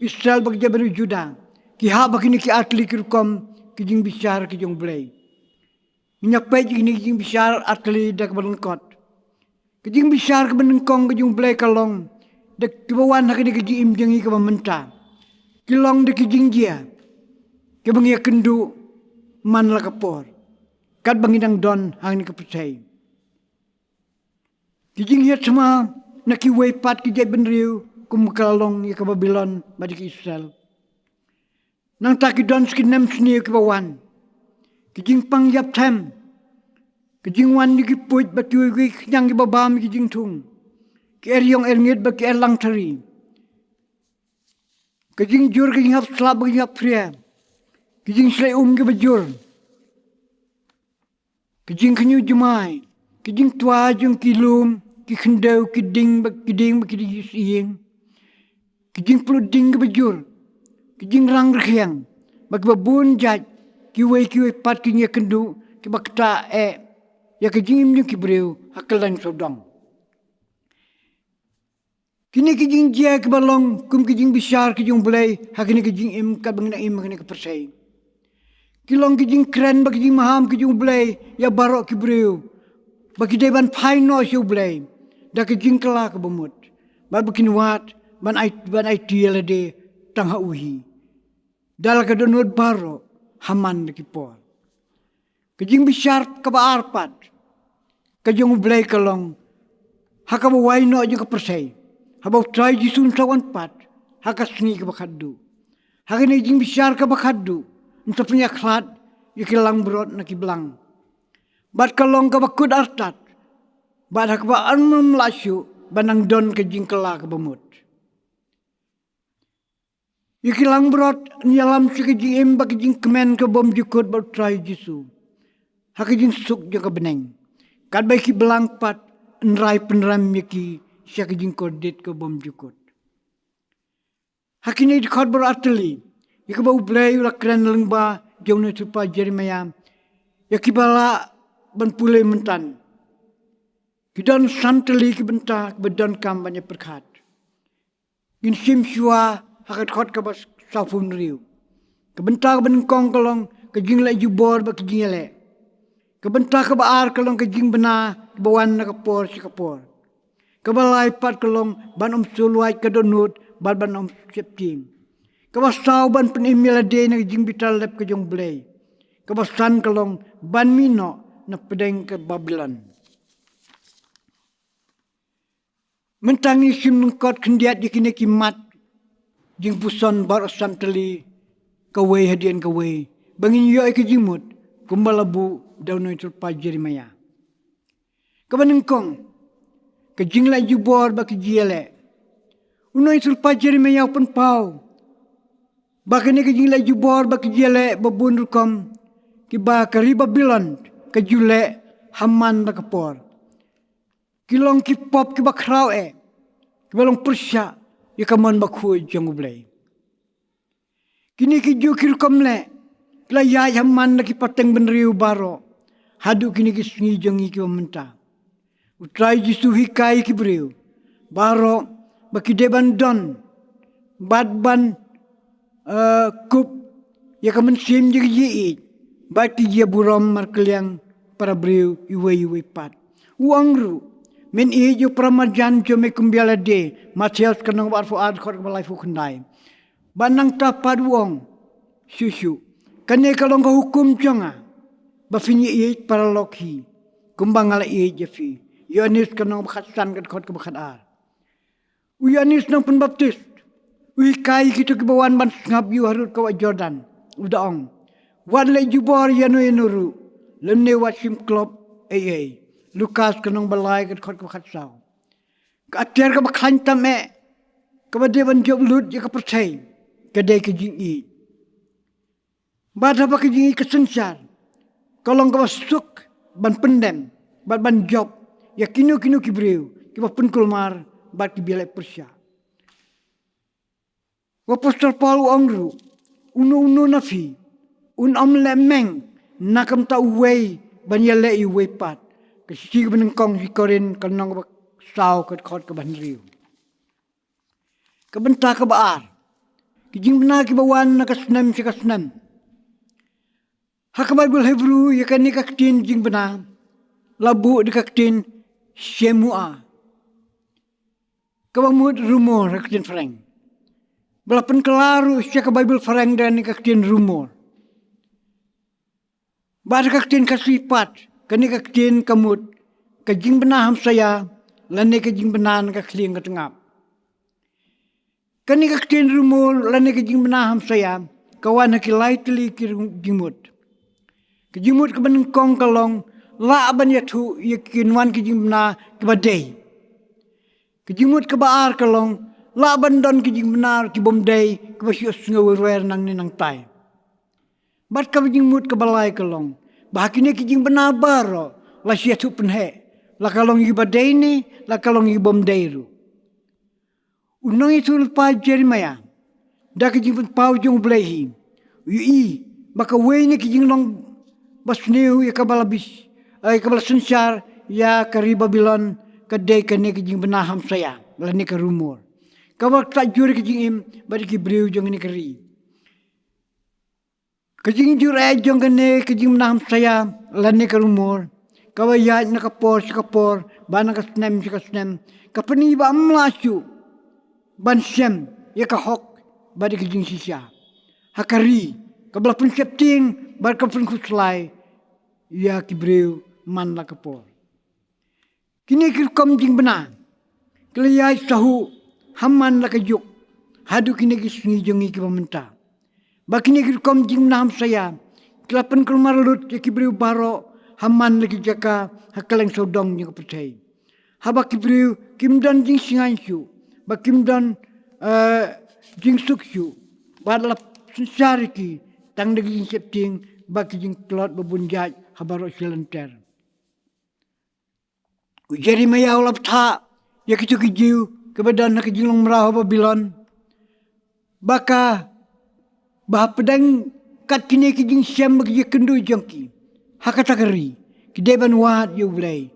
Israel bad ka jaitbynriew Juda, ki hap ha kine ki artylli ki rukom ki jingbishar ki jong U Blei. Ngin ïa peit ïa kine ki jingbishar artylli da kaba lyngkot. Ka jingbishar kaba nyngkong ka jong U Blei ka long da kiba wan ha kane ka jingim jong ngi kaba mynta. Ki long da ki jingjia kiba ngi ïakynduh man la ka por, katba ngi dang don ha kane ka pyrthei. Ki jinghiar thma na kiwei pat ki jaitbynriew kum ka la long ïa ka Babilon bad ïa ka Israel. Nangta ki don sa ki nemsniew kiba wan. Ki jingpang ïap them. Ki jingwan ïa ki puit bad kiwei ki khñiang kiba bam ïa ki jingthung. Ki er ïong er ngit bad ki er langthari. Ki jingjur, ki jinghap slap bad ki jinghap phria. Ki jingshlei um kiba jur. Ki jingkhñiuh jumai, ki jingtwa jong ki lum, ki khyndew, ki ding bad ki ding bad ki ding ïing. Ki jingpluh ding kiba jur, ki jingrang rkhiang bad kiba bun jait, kiwei kiwei pat ki jingïakynduh kiba ktah eh ïa ka jingim jong ki briew ha kylleng sawdong. Kine ki jingjia kiba long kum ki jingbishar ki jong U Blei ha kine ki jingim katba ngi nang im ha kine ki pyrthei. Ki long ki jingkren bad ki jingmaham ki jong U Blei ïa baroh ki briew, ba ki dei ban phai noh sha U Blei da ki jingkylla kaba mut, bad ba kin wad ban ai, ban aiti ïa lade tang ha u hi da la ka dohnud baroh ha man la ki por. Ka jingbishar kaba ar pat ka jong U Blei ka long ha kaba wai noh jong ka pyrthei, haba U Trai Jisu un sa wan pat ha ka sngi kaba khatduh. Ha kane ka jingbishar kaba khatduh un sa pynïakhlad ïa ki langbrot na ki blang. Bad ka long kaba kut artat bad ha kaba ym lah shuh ban nang don ka jingkylla kaba mut. Ïa ki langbrot yn ïalam sha ka jingim bad ka jingkmen ka bymjukut bad U Trai Jisu ha ka jingsuk jong ka bneng, katba ïa ki blang pat yn rai pynrem ïa ki sha ka jingkordit ka bymjukut. Ha kine ki dkhot baroh artylli ïa kaba U Blei u la kren lyngba jong u nongïathuhlypa Jeremaïah ïa kiba lah ban pule mynta. Ki don san tylli ki bynta kiba donkam ban ïa pyrkhat. Ngin shim shuwa ha ka dkhot kaba sawphew hynriew. Ka bynta kaba nyngkong ka long ka jingleh jubor bad ka jingïaleh. Ka bynta kaba ar ka long ka jingbna kaba wan na ka por sha ka por. Kaba lai pat ka long ban ym shu luid ka dohnud bad ban ym sheptieng. Kaba saw ban pynim ïa lade na ka jingbitar lep ka jong U Blei. Kaba san ka long ban mih noh na pdeng ka Babilon. Mynta ngin shim lyngkot khyndiat ïa kine ki mat jingpuson baroh san tylli kawei hadien kawei ba ngin ïoh ïa ka jingmut kumba la buh da u nongïathuhlypa Jeremaïah. Kaba nyngkong, ka jingleh jubor bad ka jingïaleh. U nongïathuhlypa Jeremaïah u pynpaw ba kane ka jingleh jubor bad ka jingïaleh ba bun rukom kiba ka ri Babilon ka ju leh ha man la ka por. Ki long ki pop kiba khraw eh, kiba long pyrshah ïa ka mon bakhuid jong U Blei. Kine ki juh ki rukom leh ki la ïaid ha man la ki pateng bynriew baroh haduh kine ki sngi jong ngi kiba mynta. U Trai Jisu u hikai ïa ki briew baroh ba ki dei ban don bad ban eh, kup ïa ka mynsiem jong ka jingïeit bad ka jingïaburom markylliang para briew iwei iwei pat. U ong ruh, men ïeit ïa u para marjan jong me kum ïa lade, Mathaios ka lynnong ba arphew ar dkhot kaba laiphew khyndai. Bad nangta pat u ong, shuh shuh, kane ka long ka hukum jong nga, ba phin ïaieit paralok hi kumba nga la ïeit ïa phi. Ïoannis ka lynnong ba khatsan ka dkhot kaba khatar. U Ïoannis Nongpynbaptis u hikai ïa kito kiba wan ban sngap ïa u harud ka wah Jordan, u da ong, wat leh jubor ïano ïano ruh, lymne wat shim klop ei ei. Lukas ka lynnong ba lai ka dkhot kaba khatsaw. Ka atiar kaba khlaiñ tam eh kaba dei ban jop lut ïa ka pyrthei ka dei ka jingïeit. Bad haba ka jingïeit ka synshar, ka long kaba suk ban pyndem bad ban jop ïa kino kino ki briew kiba pynkulmar bad kiba ïaleh pyrshah. U Apostol Paul u ong ruh, uno uno na phi un ym leh meng na ka bynta uwei ban ïaleh ïa uwei pat. Ka shithi kaba nyngkong sha ki Korinth ka lynnong kaba saw ka dkhot kaba hynriew. Ka bynta kaba ar, ki jingbna kiba wan na ka snem sha ka snem. Ha ka Baibl Hebru ïa kane ka ktien jingbna la buh da ka ktien shemua, kaba mut rumor ha ka ktien Phareng. Ba la pynkylla ruh sha ka Baibl Phareng da kane ka ktien rumor. Bad ha ka ktien Khasi pat kane ka ktien ka mut ka jingbna hamsaïa lane ka jingbna na ka khlieng ka tngap. Kane ka ktien rumor lane ka jingbna hamsaïa ka wan ha ki lai tylli ki ru-, jingmut. Ka jingmut kaba nyngkong ka long lah ban ïathuh ïa ki wan ki jingbna kiba dei. Ka jingmut kaba ar ka long lah ban don ki jingbna ki bym dei kiba shu ïohsngew wer wer nangne nangtai. Bad kaba jingmut kaba lai ka long ba ha kine ki jingbna baroh la shu ïathuh pynheh, la ka long ïa kiba dei ne la ka long ïa ki bym dei ruh. U nongïathuh lypa Jeremaïah da ka jingpynpaw jong U Blei hi u ïohi ba kawei na ki jinglong basniew ïa kaba la bis, eh, ïa kaba la synshar ïa ka ri Babilon ka dei kane ka jingbna hamsaïa lane ka rumor kaba ktah jur ïa ka jingim bad ïa ki briew jong kane ka ri. Ka jingjur eh jong kane ka jingbna hamsaïa lane ka rumor kaba ïaid na ka por sha ka por bad na ka snem sha ka snem ka pyni ba ym lah shuh ban shem ïa ka hok bad ïa ka jingshisha ha ka ri kaba la pynsheptieng bad ka pynkhuslai ïa ki briew man la ka por. Kine ki rukom jingbna ki la ïaid sahuh ha man la ka juk haduh kine ki sngi jong ngi kiba mynta. Ba kine ki rukom jingbna hamsaïa ki la pynkulmar lut ïa ki briew baroh ha man la ki jaka ha kylleng sawdong jong ka pyrthei. Haba ki briew kim don jingshngaiñ shuh, ba kim don, eh, jingsuk shuh, bad la synshar ïa ki tang da ki jingsheptieng bad ki jingtlot ba bun jait ha baroh shi lynter. U Jeremaïah u la bthah ïa kito ki Jiw kiba don ha ka jinglong mraw ha Babilon ba ka, ba hapdeng kat kine ki jingshem bad ki jingkynduh jong ki ha kata ka ri, ki dei ban wad ïa U Blei,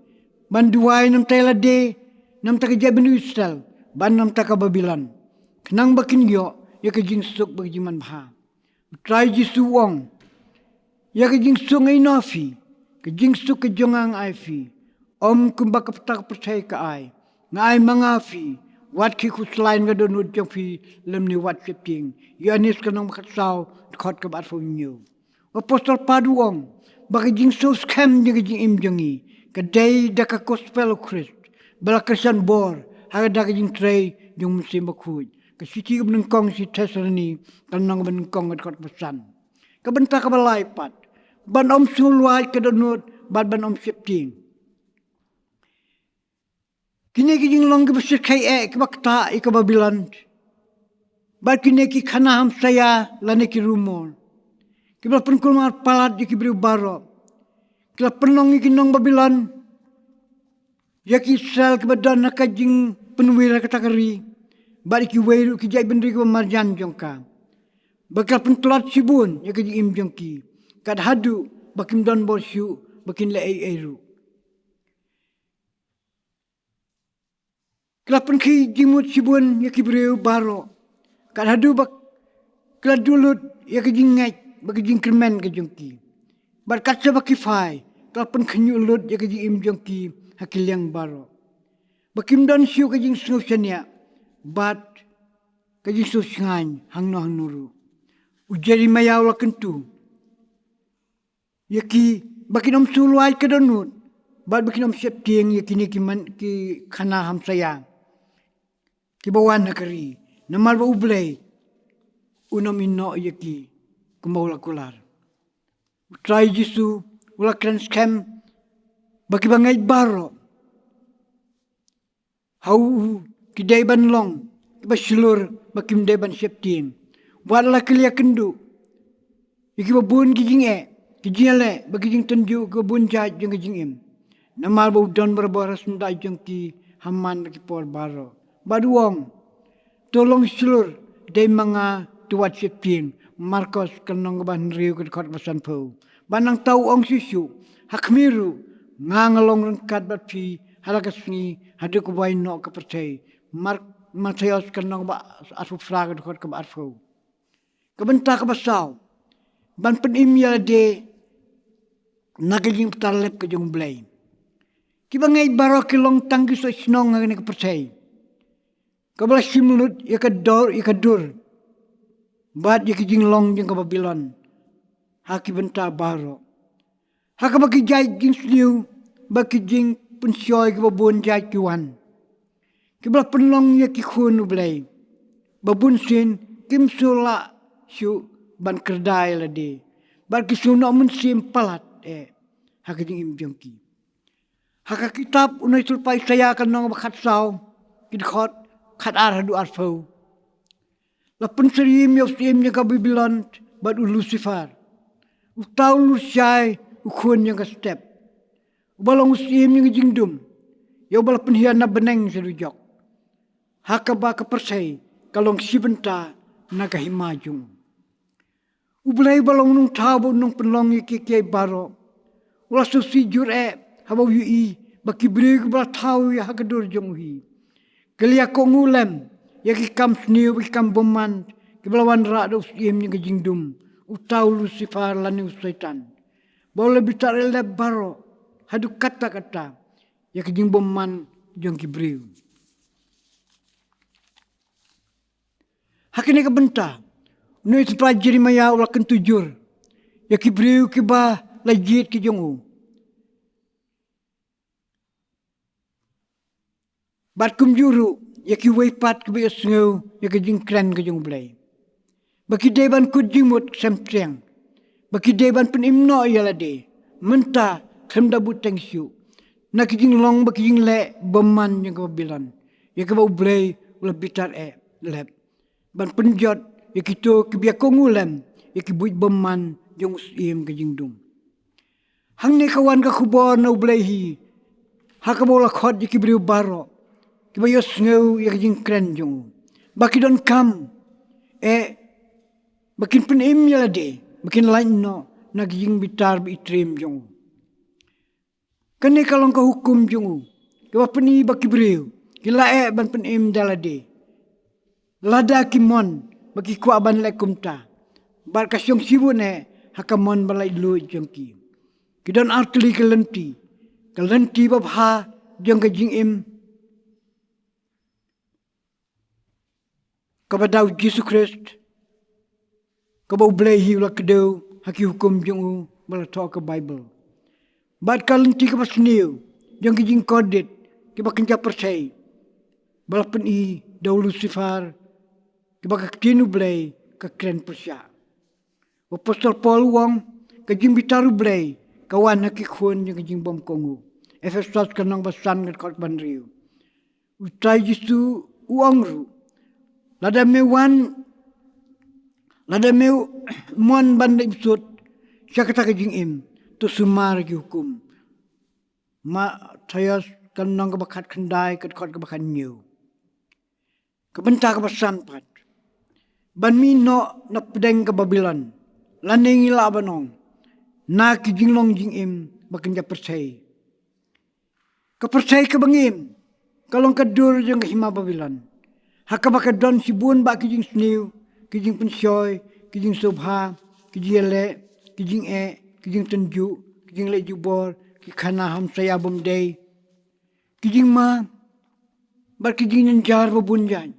ban duwai na ka bynta lade, na ka bynta ka jaitbynriew Israel bad na ka bynta ka Babilon, khnang ba kin ïoh ïa ka jingsuk bad ka jingmanbha. U Trai Jisu u ong, ïa ka jingsuk nga ïehnoh ïa phi, ka jingsuk ka jong nga nga ai ïa phi, ym kumba ka bynta ka pyrthei ka ai. Nga ai ma nga ïa phi, wat khie khuslai na ka dohnud jong phi lymne wat sheptieng. Ïoannis ka lynnong ba khatsaw, dkhot kaba arphew hynñiew. U Apostol Paul u ong ba ka jingsngewskhem jong ka jingim jong ngi ka dei da ka gospel u Khrist ba la kyrshan bor ha ka da ka jingtrei jong U Mynsiem Bakhuid. Ka shithi kaba nyngkong sha ki Thessaloni ka lynnong kaba nyngkong ka dkhot kaba san. Ka bynta kaba lai pat, ban ym sngewlwait ka dohnud bad ban ym sheptieng. Kine ki jinglong kiba shyrkhei eh kiba ktah ïa ka Babilon bad kine ki khana hamsaïa lane ki rumor kiba la pynkulmar palat ïa ki briew baroh, ki la pynlong ïa ki nong Babilon, ïa ki Israel kiba don ha ka jingpynwir ha kata ka ri, bad ïa kiwei ruh ki jaitbynriew kiba marjan jong ka, ba ki la pyntlot shibun ïa ka jingim jong ki, kat haduh ba kim don bor shuh ba kin leh ei ei ruh. Ki la pynkhih jingmut shibun ïa ki briew baroh, kat haduh ba ki la duh lut ïa ka jingngeit bad ka jingkyrmen ka jong ki. Bad kat shaba ki phai, ki la pynkhynñiuh lut ïa ka jingim jong ki ha ki liang baroh, ba kim don shuh ka jingsngew shaniah bad ka jingsngewshngaiñ hangno hangno ruh. U Jeremaïah u la kyntu ïa ki ba kin ym sngewlwait ka dohnud bad ba kin ym sheptieng ïa kine ki man, ki khana hamsaïa kiba wan ha ka ri, namar ba U Blei un ym ïehnoh ïa ki kumba u la kular. U Trai Jisu u la kren skhem ba kiba ngeit baroh ha u ki dei ban long kiba shlur, ba kim dei ban sheptieng. Wat la ki la ïakynduh ïa kiba bun ki jingeh, ki jingïaleh bad ki jingtynjuh kiba bun jait jong ka jingim, Namar ba u don barabor ha syndah jong ki ha man ki por baroh. Bad u ong, to long shlur dei ma nga, to wad sheptieng. Markos ka lynnong kaba hynriew ka dkhot kaba sanphew. Bad nangta u ong shuh shuh, ha khmih ruh nga nga long ryngkat bad phi ha la ka sngi haduh kaba wai noh ka pyrthei. Mar-, Mathaios ka lynnong kaba arphew phra ka dkhot kaba arphew. Ka bynta kaba saw, ban pynim ïa lade na ka jingbitar lep ka jong U Blei. Kiba ngeit baroh ki long tang ki soh shnong ha kane ka pyrthei kaba la shim lut ïa ka dor, ïa ka dur bad ïa ka jinglong jong ka Babilon ha ki bynta baroh. Ha kaba ki jait jingsniew bad ki jingpynshoi kiba bun jait ki wan, kiba la pynlong ïa ki khun U Blei. Ba bun sien kim sngewlah shuh ban kyrda ïa lade, bad ki sngew noh mynsiem palat eh ha ka jingim jong ki. Ha ka kitab u nongïathuhlypa Isaïah ka lynnong ba khatsaw, ki dkhot khatar haduh arphew. La pynsyriem ïa u syiem jong ka Babilon bad u Lucifer, uta u lurshai, u khun jong ka step, uba long u syiem jong ka jingdum, ïa uba la pynhiar na bneng sha dujok. Ha kaba ka pyrthei ka long shi bynta na ka hima jong u. U Blei uba long u nongthaw bad u nongpynlong ïa kiei kiei baroh, u la sngewsih jur eh haba u ïohi ba ki briew kiba la thaw ïa ha ka dur jong u hi, ki la ïakohnguh lem ïa ki kam sniew bad ki kam bymman kiba la wanrah da u syiem jong ka jingdum, uta u Lucifer lane u Soitan, ba u la bitar eh lep baroh haduh katta katta ïa ka jingbymman jong ki briew. Ha kane ka bynta u nongïathuhlypa Jeremiah u la kyntu jur ïa ki briew kiba la jied ki jong u, bad kumjuh ruh ïa kiwei pat kiba ïohsngew ïa ka jingkren ka jong U Blei, ba ki dei ban kut jingmut sem triang, ba ki dei ban pynim noh ïa lade mynta khlem da bteng shuh na ki jinglong bad ki jingleh bymman jong ka Babilon, ïa kaba U Blei u la bitar eh lep, ban pynjot ïa kito kiba ïakohnguh lem ïa ki buit bymman jong u syiem ka jingdum. Hangne ka wan ka khubor na U Blei hi, ha kaba u la khot ïa ki briew baroh kiba ïohsngew ïa ka jingkren jong u, ba ki donkam eh ba kin pynim ïa lade, ba kin lait noh na ka jingbitar ba itriem jong u. Kane ka long ka hukum jong u, kaba pyni ba ki briew ki la eh ban pynim da lade, lada ki mon ba ki kwah ban leh kumta, bad ka shong shibun eh ha ka mon ba laitluid jong ki. Ki don artylli ki lynti. Ka lynti babha jong ka jingim, kaba da U Jisu Khrist, kaba U Blei hi u la kdew ha ki hukum jong u ba la thoh ha ka Baibl. Bad ka lynti kaba sniew jong ki jingkordit kiba kynja pyrthei, ba la pyni da u Lucifer, kiba ka ktien U Blei ka kren pyrshah. U Apostol Paul u ong, ka jingbitar U Blei ka wan ha ki khun jong ka jingbymkohnguh. Ephesos ka lynnong ba san ka dkhot ba hynriew. U Trai Jisu u ong ruh, lada me wan, lada me mon ban leit bsut sha kata ka jingim, to sumar ki hukum. Mathaios ka lynnong kaba khatkhyndai ka dkhot kaba khathynñiew. Ka bynta kaba san pat, ban mih noh na pdeng ka Babilon, lane ngi lah ban ong na ki jinglong jingim ba kynja pyrthei. Ka pyrthei kaba ngi im ka long ka dur jong ka hima Babilon, ha kaba ka don shibun bah ki jingsniew, ki jingpynshoi, ki jingsngewbha, ki jingïaleh, ki jingeh, ki jingtynjuh, ki jingleh jubor, ki khana hamsaïa bymdei, ki jingma, bad ki jingjynjar ba bun jait,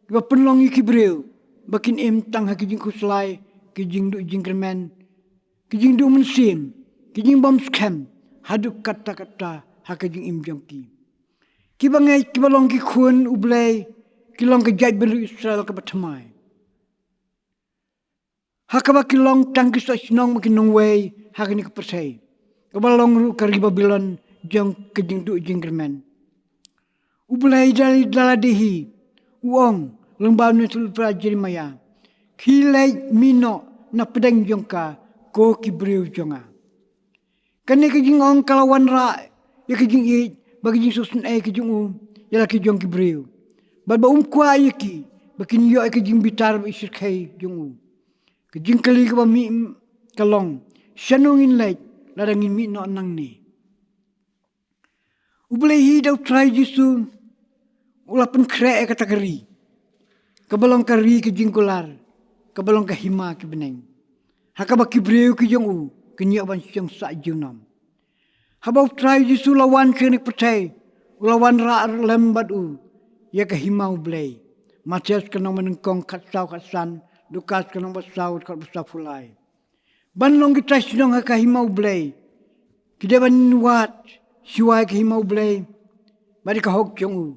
kiba pynlong ïa ki briew ba kin im tang ha ki jingkhuslai, ki jingduh jingkyrmen, ki jingduh mynsiem, ki jingbymskhem, haduh katta katta ha ka jingim jong ki. Kiba ngeit, kiba long ki khun U Blei, ki long ka jaitbynriew Israel kaba thymmai, ha kaba ki long tang ki soh shnong bad ki nongwei ha kane ka pyrthei, kaba long ruh ka ri Babilon jong ka jingduh jingkyrmen. U Blei da lade hi u ong lyngba u nongïathuhlypa Jeremiah, khie leit mih noh na pdeng jong ka, ko ki briew jong nga. Kane ka jingong ka la wanrah ïa ka jingïeit bad ka jingsngewsynei ka jong u ïa la ki jong ki briew, bad ba um kwah ïa ki ba kin ïoh ïa ka jingbitar bad i shyrkhei jong u. Ka jingkylli kaba mih ka long, shano ngin leit lada ngin mih noh nangne? U Blei hi da U Trai Jisu u la pynkhreh ïa kata ka ri, kaba long ka ri ka jingkular, kaba long ka hima ki bneng, ha kaba ki briew ki jong u kin ïoh ban shong sah junom. Haba U Trai Jisu u la wan sha kane ka pyrthei, u la wanrah lem bad u ïa ka hima U Blei. Mathaios ka lynnong ba nyngkong, khatsaw khatsan, Lukas ka lynnong ba saw, dkhot ba sawphew lai. Ban long ki trai shnong ha ka hima U Blei, ki dei ban wad shuwa ïa ka hima U Blei bad ïa ka hok jong u.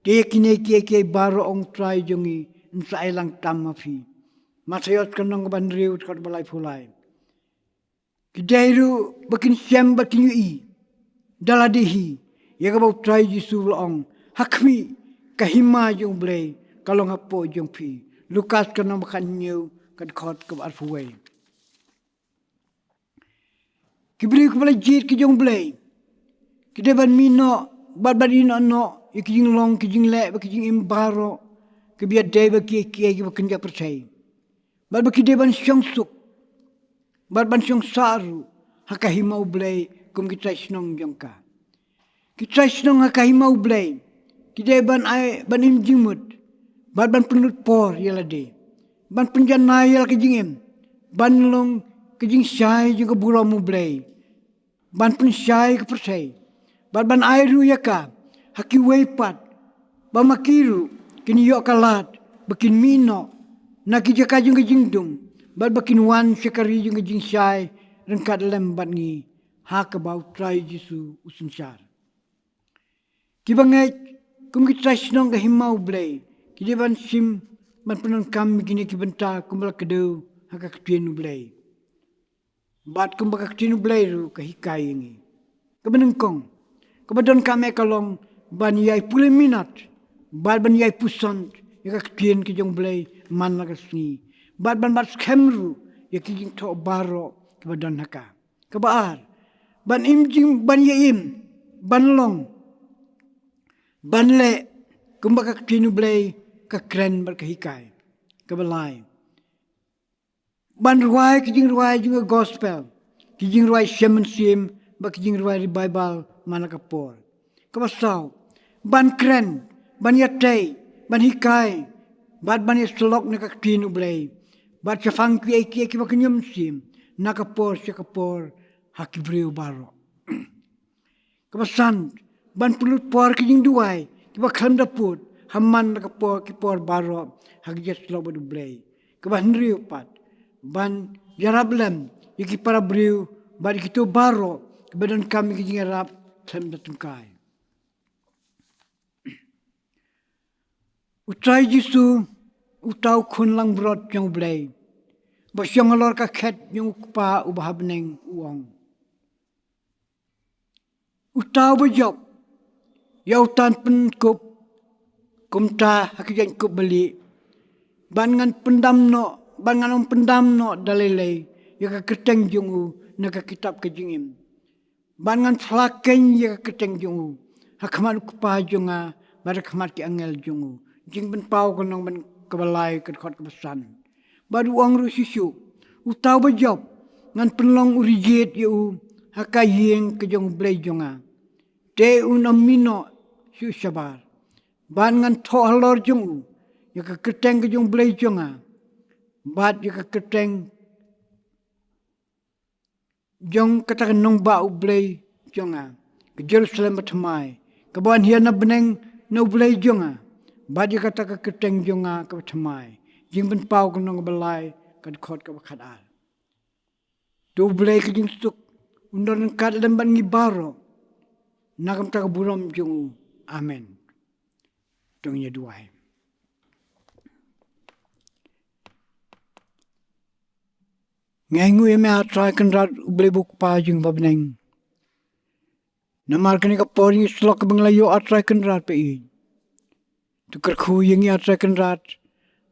Te ïa kine kiei kiei baroh, ong U Trai jong ngi, yn sa ai lang tam ha phi. Mathaios ka lynnong ba hynriew, dkhot ba laiphew lai. Ki dei ruh ba kin shem bad kin ïohi da lade hi ïa kaba U Trai Jisu u la ong, ha khmih, ka hima jong U Blei ka long hapoh jong phi. Lukas ka lynnong ba khathynñiew, ka dkhot kaba arphew wei. Ki briew kiba la jied ki jong U Blei, ki dei ban mih noh bad ban ïehnoh noh ïa ki jinglong, ki jingleh bad ki jingim baroh kiba ïadei bad kiei kiei kiba kynja pyrthei, bad ba ki dei ban shong suk bad ban shong sah ruh ha ka hima U Blei kum ki trai shnong jong ka. Ki trai shnong ha ka hima U Blei ki dei ban ai, ban im jingmut bad ban pynlut por ïa lade, ban pynjanai ïa la ka jingim, ban long ka jingshai jong ka burom U Blei, ban pynshai ka pyrthei, bad ban ai ruh ïa ka ha kiwei pat, ba ma ki ruh kin ïoh ka lad ba kin mih noh na ki jaka jong ka jingdum, bad ba kin wan sha ka ri jong ka jingshai ryngkat lem bad ngi, ha kaba U Trai Jisu u synshar. Kiba ngeit kum ki trai shnong ka hima U Blei ki dei ban shim, ban pyndonkam ïa kine ki bynta kumba la kdew ha ka ktien U Blei, bad kumba ka ktien U Blei ruh ka hikai ïa ngi. Kaba nyngkong, kaba donkam eh ka long ban ïai pule minot bad ban ïai puson ïa ka ktien ka jong U Blei man la ka sngi, bad ban bat skhem ruh ïa ki jingthoh baroh kiba don ha ka. Kaba ar, ban im jing, ban ïa im, ban long, ban leh kumba ka ktien U Blei ka kren bad ka hikai. Kaba lai, ban rwai ki jingrwai jong ka gospel, ki jingrwai shem mynsiem bad ki jingrwai revival man la ka por. Kaba saw, ban kren, ban ïatei, ban hikai bad ban ïasyllok na ka ktien U Blei, bad shaphang kiei kiei kiba kynja mynsiem na ka por sha ka por ha ki briew baroh. Kaba san, ban pynlut por ki jingduwai kiba khlem da pud ha man la ka por, ki por baroh ha ka jingïasyllok bad U Blei. Kaba hynriew pat, ban ïarap lem ïa ki para briew bad ïa kito baroh kiba donkam ïa ki jingïarap khlem da tyngkai. U Trai Jisu, uta u khun langbrot jong U Blei, ba shong halor ka khet jong U Kpa uba ha bneng, u ong, uta uba jop, ïa uta yn pynkup kumta ha ki jaiñkup balieh, bad ngan pyndam noh, bad ngan ym pyndam noh da lei lei ïa ka kyrteng jong u na ka kitab ka jingim, bad ngan phla keiñ ïa ka kyrteng jong u ha khmat U Kpa jong nga bad ha khmat ki angel jong u. Jingpynpaw ka lynnong ba, kaba lai, ka dkhot kaba san. Bad u ong ruh shuh shuh, uta uba jop, ngan pynlong u rijied ïa u ha ka ïing ka jong U Blei jong nga, te un ym mih noh shuh shabar. Bad ngan thoh halor jong u ïa ka kyrteng ka jong U Blei jong nga, bad ïa ka kyrteng jong kata ka nongbah U Blei jong nga, ka Jerusalem bathymmai, kaba wan hiar na bneng na U Blei jong nga, bad ïa kata ka kyrteng jong nga kaba thymmai. Jingpynpaw ka lynnong kaba lai, ka dkhot kaba khatar. To U Blei ka jingsuk un don ryngkat lem bad ngi baroh na ka bynta ka burom jong u. Amen. To ngin ïa duwai. Ngi ainguh ïa me, A Trai Kynrad, U Blei U Kpa jong ngi ba ha bneng. Namar kane ka por jong ka syllok kaba ngi la ïoh, A Trai Kynrad, ba ïeit. To kyrkhu ïa ngi, A Trai Kynrad,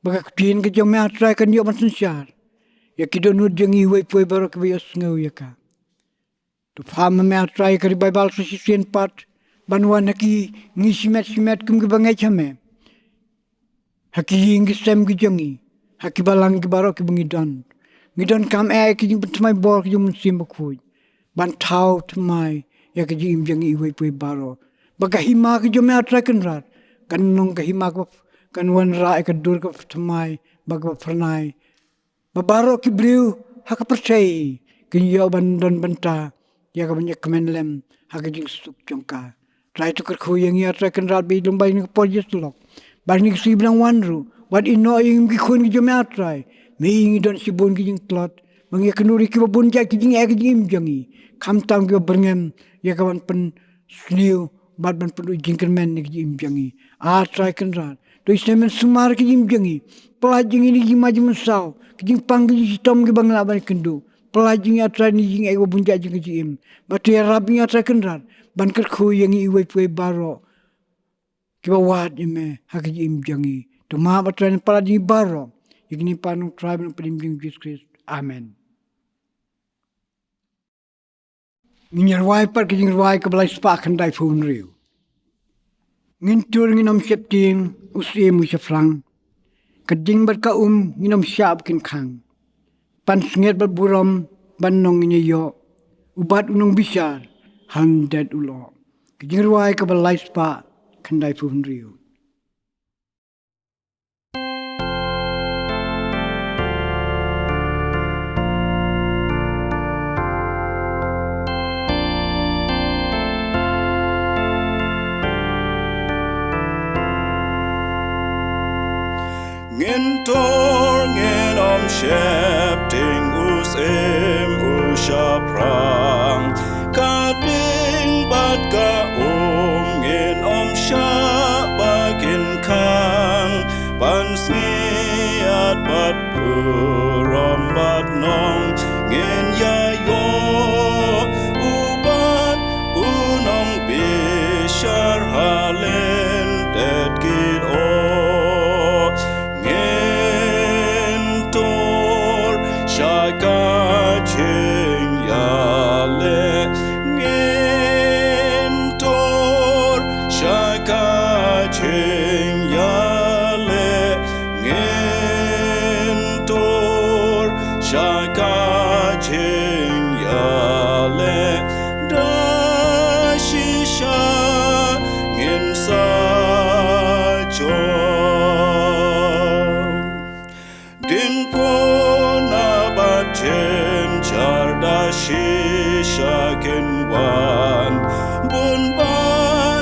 ba ka ktien ka jong me, A Trai, kan ïoh ban synshar ïa ki dohnud jong ngi, iwei pa iwei baroh kiba ïohsngew ïa ka. To phah ma me, A Trai, ka ri Baibal sa shisien pat ban wan ha ki ngi shimet shimet kum kiba ngeit ha me, ha ki ïing ki sem ki jong ngi, ha ki balang ki baroh kiba ngi don. Ngi donkam eh ki jingpynthymmai bor ki jong U Mynsiem Bakhuid ban thaw thymmai ïa ka jingim jong ngi iwei pa iwei baroh, ba ka hima ka jong me, A Trai Kynrad, kan long ka hima kaba kan wanrah ïa ka dur kaba thymmai bad kaba phyrnai, ba baroh ki briew ha ka pyrthei kin ïoh ban don bynta ïa ka ban ïa kmen lem ha ka jingsuk jong ka. Trai, to kyrkhu ïa ngi, A Trai Kynrad, ba i long ba ïa ngi ka por ïa shlok, ba ïa ngi ka sngi ba nang wan ruh, wat ïehnoh ïa ngi kum ki khun ki jong me, A Trai. Me i ngi don shibun ki jingtlot, ba ngi ïakynduh ïa kiba bun jait ki jingeh ha ka jingim jong ngi, khamtam kiba byrngem ïa ka ban pynsniew bad ban pynduh jingkyrmen ïa ka jingim jong ngi, A Trai Kynrad. To isynei men sumar ïa ka jingim jong ngi, pyllait jong ngi na ki jingma jingmynsaw, ki jingpang ki jingshitom kiba ngi lah ban ïakynduh. Pyllait jong ngi, A Trai, na ki jingeh kiba bun jait jong ka jingim, bad to ïarap ïa ngi, A Trai Kynrad, ban kyrkhu ïa ngi iwei pa iwei baroh kiba wad ïa me ha ka jingim jong ngi. To map, A Trai, na pyrshah jong ngi baroh. Ïa kine pat ngi ong, Trai, ha ka kyrteng U Jisu Khrist. Amen. Ngin ïa rwai pat ka jingrwai kaba lai spah khyndai phew hynriew. Ngin tur ngin ym sheptieng, u syiem u shaphrang, ka ding bad ka um ngin ym shah ba kin khang. Pansngiat bad burom ban nong ngin ïa ïoh, u bat u nongbishar, hangne u lyoh. Ka jingrwai kaba lai spah khyndai phew hynriew. Ngin tur ngin ym sheptieng, u syiem u shaphrang, ka ding bad ka um ngin ym shah ba kin khang. Pansngiat bad burom bad nong ngin ïa ïoh, u bat u nongbishar, ha lyndet ki lyoh. Ngin tur sha ka jingïaleh, ngin tur sha ka jingïaleh, ngin tur sha ka jingïaleh, da shisha ngin sa jop. Dien pura bad jynjar da shisha kin wan. Bun ba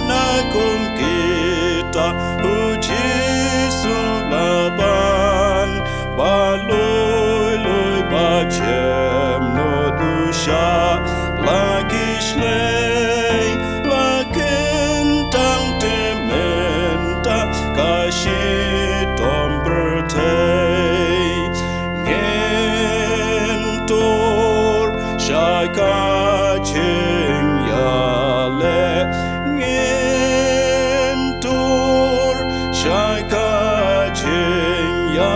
na kum kita u Jisu la ban, ba lui lui ba jem nud u shah la ki shlei, la kyntang te mynta ka shitom pyrthei. Ngin tur sha ka jingïaleh, ngin tur sha ka jingïaleh,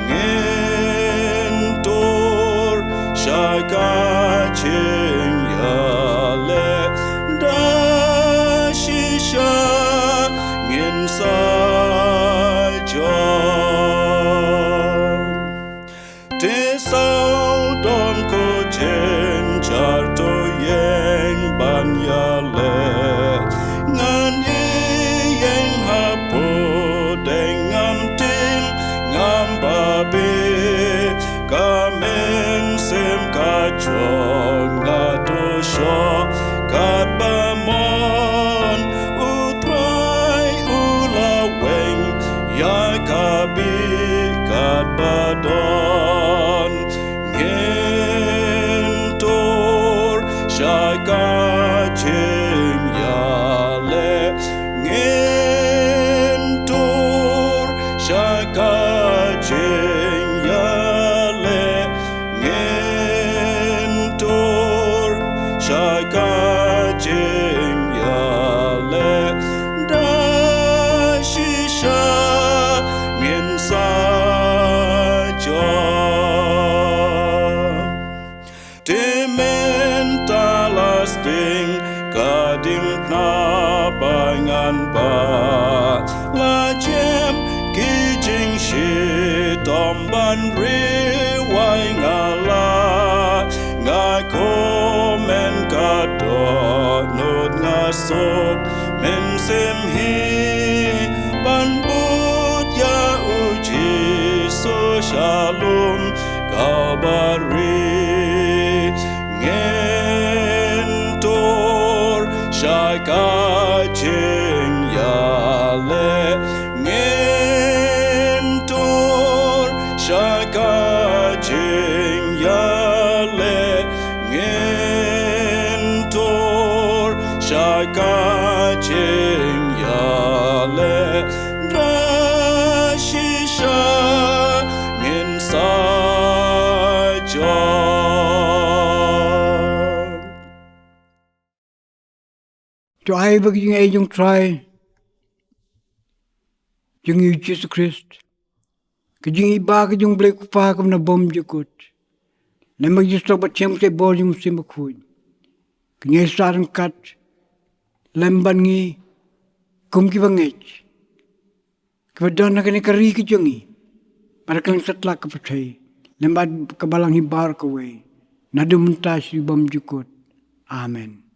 ngin tur sha ka jingïaleh, da shisha ngin sa jop. Te sawdong ko jynjar, to ïeng ban ïaleh. Ngan ïeng hapoh deng, ngam tieng ngam babe. Ka mynsiem ka jong nga to shoh katba mon. U Trai u la weng ïa ka bih katba don. Ngin tur sha ka jingïaleh, ngin tur sha ka jingïaleh, ngin tur sha ka jingïaleh, da shisha ngin sa jop. Te me Ngan ba la jem ki jingshitom ban ri wai nga la nga komen ka dohnud nga suk mynsiem hi ban bud ïa u Jisu sha lum Kalbari. Ngin tur sha ka jingïaleh. Ngin tur sha ka jingïaleh. Ngin tur sha ka jingïaleh. Da shisha ngin sa jop. To ai ba ka jingaiei jong u Trai jong ngi u Jisu Khrist, ka jingïeit ba ka jong u Blei u Kpa kaba na bymjukut, lem bad ka jingïasnoh bathymmai ka jong u Mynsiem Bakhuid, kan ïai sah ryngkat lem bad ngi kum ki bangeit kiba don ha kane ka ri ka jong ngi, bad ha kylleng satlak ka pyrthei, lem bad ka balang hi baroh kawei, naduh mynta sha bymjukut. Amen.